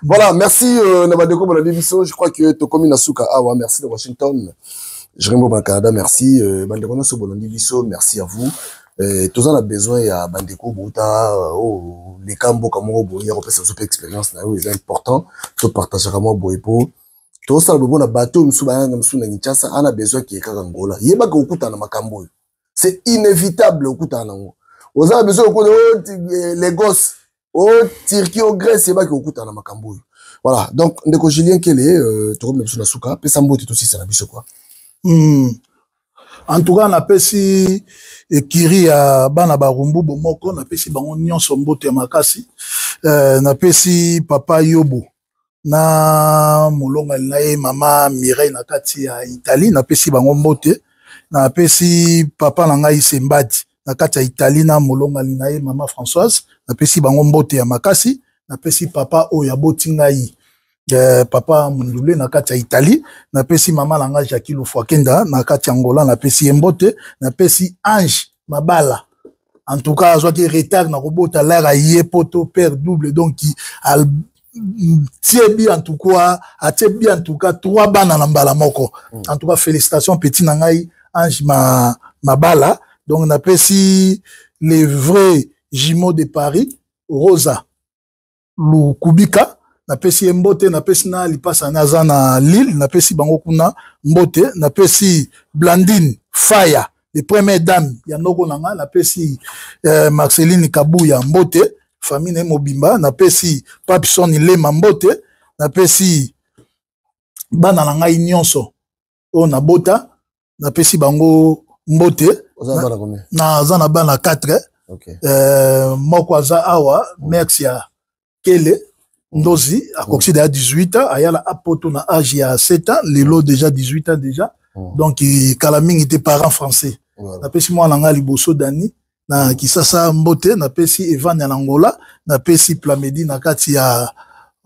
Voilà, merci na bandeko bolandi biso. Je crois que tokomi na suka awa. Merci de Washington, Jérémy Boba, Canada. Merci bandeko nyonso bolandi biso, merci à vous. Toza na besoin ya bandeko bouta oyo leka mboka moko boye ya kopesa biso mpe expérience na yo. Eza important topartageaka mwa boye, mpo tozosala boye mpona bato oyo mosusu baya na mosusu na Kinshasa, ana besoin ke kaka Ngola yebaka okutana na makambo oyo. C'est inévitable okutana nango. Oza na besoin okuna o Lagos, o Turquie, o Grèce, yebaki okutana na makambo oyo. Voilà, donc ndeko Julien Kele, tokomi na biso na suka. Pesa mbote, tosisa na biso quoi. En tout cas, napesi ekiri ya bana Barumbu bomoko, napesi bango nyonso mbote ya makasi. Napesi papa Yobo. Na molongani na ye mama Mireille na kati ya Italie, napesi bango mbote. Napesi papa na ngai Sembadi na kati ya Italie na molongani na ye mama Françoise, napesi bango mbote ya makasi. Napesi papa oyo aboti ngai papa Mundule na kati ya Italie, napesi mama na ngai Jackie Lufwakenda na kati ya Angola, napesi ye mbote. Napesi Ange Mabala, en tout cas azwaki retard na kobota lara ye poto père double, donc al tie bi en tout cas atie bi en tout cas trois bana na mbala moko. En tout cas félicitations petit na ngai Ange Mabala. Donc napesi les vrais jumeaux de Paris, Rosa Lukubika, napesi ye mbote. Napesi na lipasa naza na Lille, napesi bango kuna mbote. Napesi Blandine Faya, les premières dames ya noko na nga, napesi Marceline Kabuya mbote, famille na ye mobimba. Napesi Papison Lema mbote, napesi bana na ngai nyonso oyo nabota, napesi bango mbote. Naza na bana 4. Okay. Moko aza awa, merci ya Kele Ndozi, akoki deja 18 ans, ayala apoto na age ya 7 ans, lelo déjà 18 ans déjà. Donc kala mingi te, parent français. Napesi mwana ngai liboso Dani na Kisasa mbote, napesi Evan ya Angola, napesi Plamedi na kati ya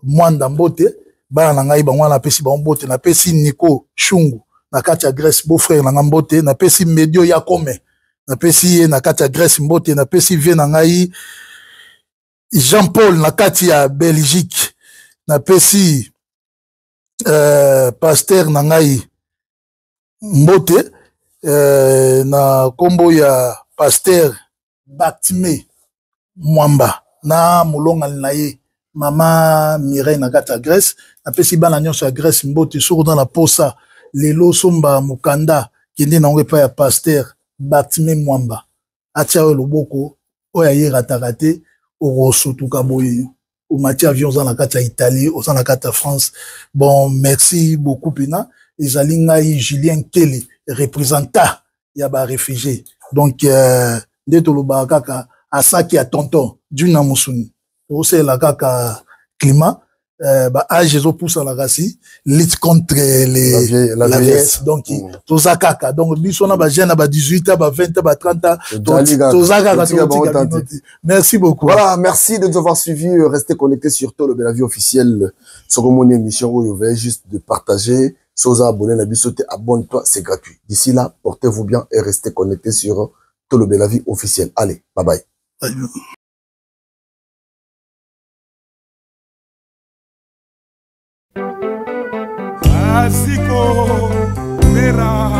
Mwanda mbote, bana na ngai bango wana napesi bango mbote. Napesi Nico Shungu na kati ya Grèce, beau frère na ngai mbote. Napesi Medio Yakome, napesi ye na kati ya Grèce mbote. Napesi vie na ngai Jean-Paul na kati ya Belgique, napesi pasteur na ngai mbote na kombo ya pasteur Batime Mwamba na molongani na ye mama Mireille na kati ya Grèce. Napesi bana nyonso ya Grèce mbote. Soki oza na posa lelo somba mokanda, kende nango epai ya pasteur Batime Mwamba, atia oyo loboko oyo ayerataka te, okosutuka boye omati avion, oza na kati ya Italie, oza na kati ya France. Bon, merci beaucoup pena. Ezali ngai Julien Kele, représentant ya ba réfugiés. Donc nde tolobaka kaka asaki ya tonton Duna Musuni, tokosalela kaka climat, ba âge ezopusana, kasi lutte contre les la vieillesse. Donc toza kaka, donc biso na ba jeune na ba 18 ans, ba 20 ans, ba 30 ans, toza kaka, totika bino te. Merci beaucoup. Voilà, merci de nous avoir suivis. Restez connectés sur Tolobela Vie officielle. Sur mon émission, où vous venez juste de partager. Si vous abonnez na biso te, abonne-toi, c'est gratuit. D'ici là, portez-vous bien et restez connectés sur Tolobela Vie officielle. Allez, bye bye. Bye. Asiko mera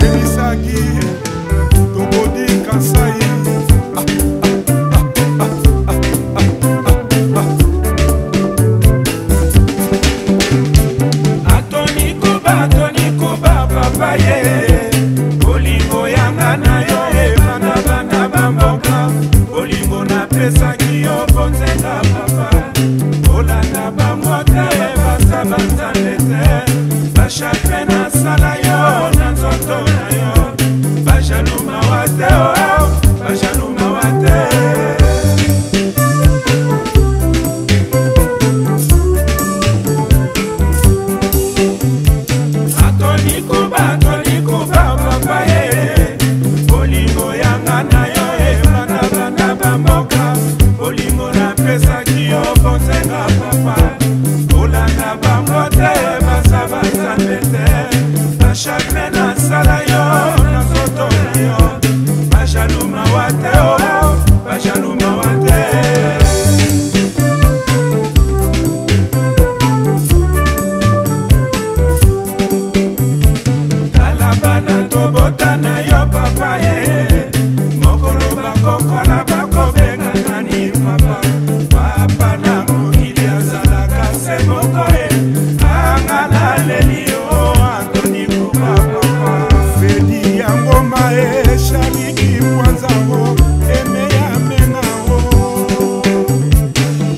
yebisaki tokodi Kasai. Atoni Kuba, Atoni Kuba, papa ye bolingo yanga na yo ebanda bana bamboka, bolingo napesaki yo bonzenga papa, olanda bango te, baza banzambe te, bachagrin nasala yo na nzoto na yo, bajaluma wa te, bajaluma wa te. Atoni Kuba, Atoni Kuba, papa ye bolingo yanga na yo ebanda bana bamboka, bolingo napesaki yo bonzenga papa, olanda bango te, baza banzambe te, bachagrin nasala yo na nzoto na yo, bajaluma wa te, bajaluma wa te. Tala bana tobota na yo papa ye, mokolo bakokola bakobenga nani papa, papa na mokili azalaka se moko ye, anga naleli yo Antoni Kuba papa. Fedi ya ngoma e Shariki Mwanzango eme ya menao.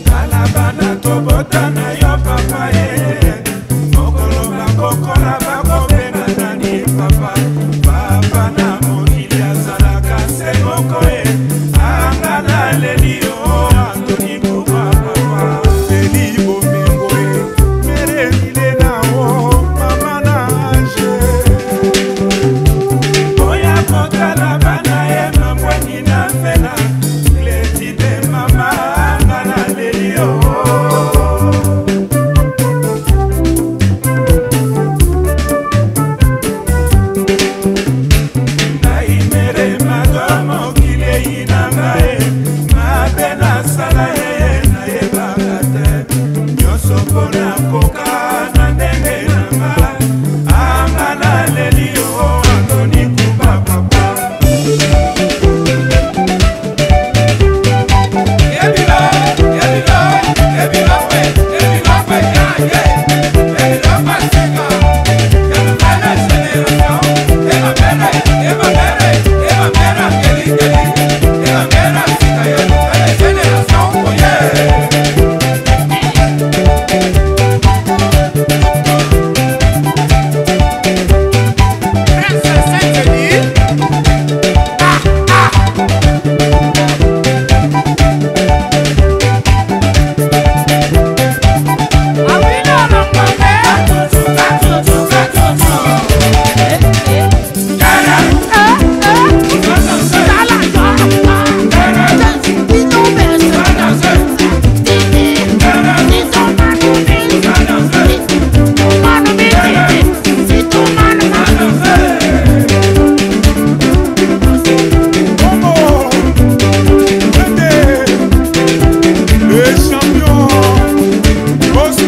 Tala bana tobota na yo papa ye, mokolo bakokola bakobenga nani papa, papa na mokili azalaka se moko ye, anga naleli yo Antoni Kuba papa. Feli bomengo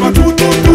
motema tututu.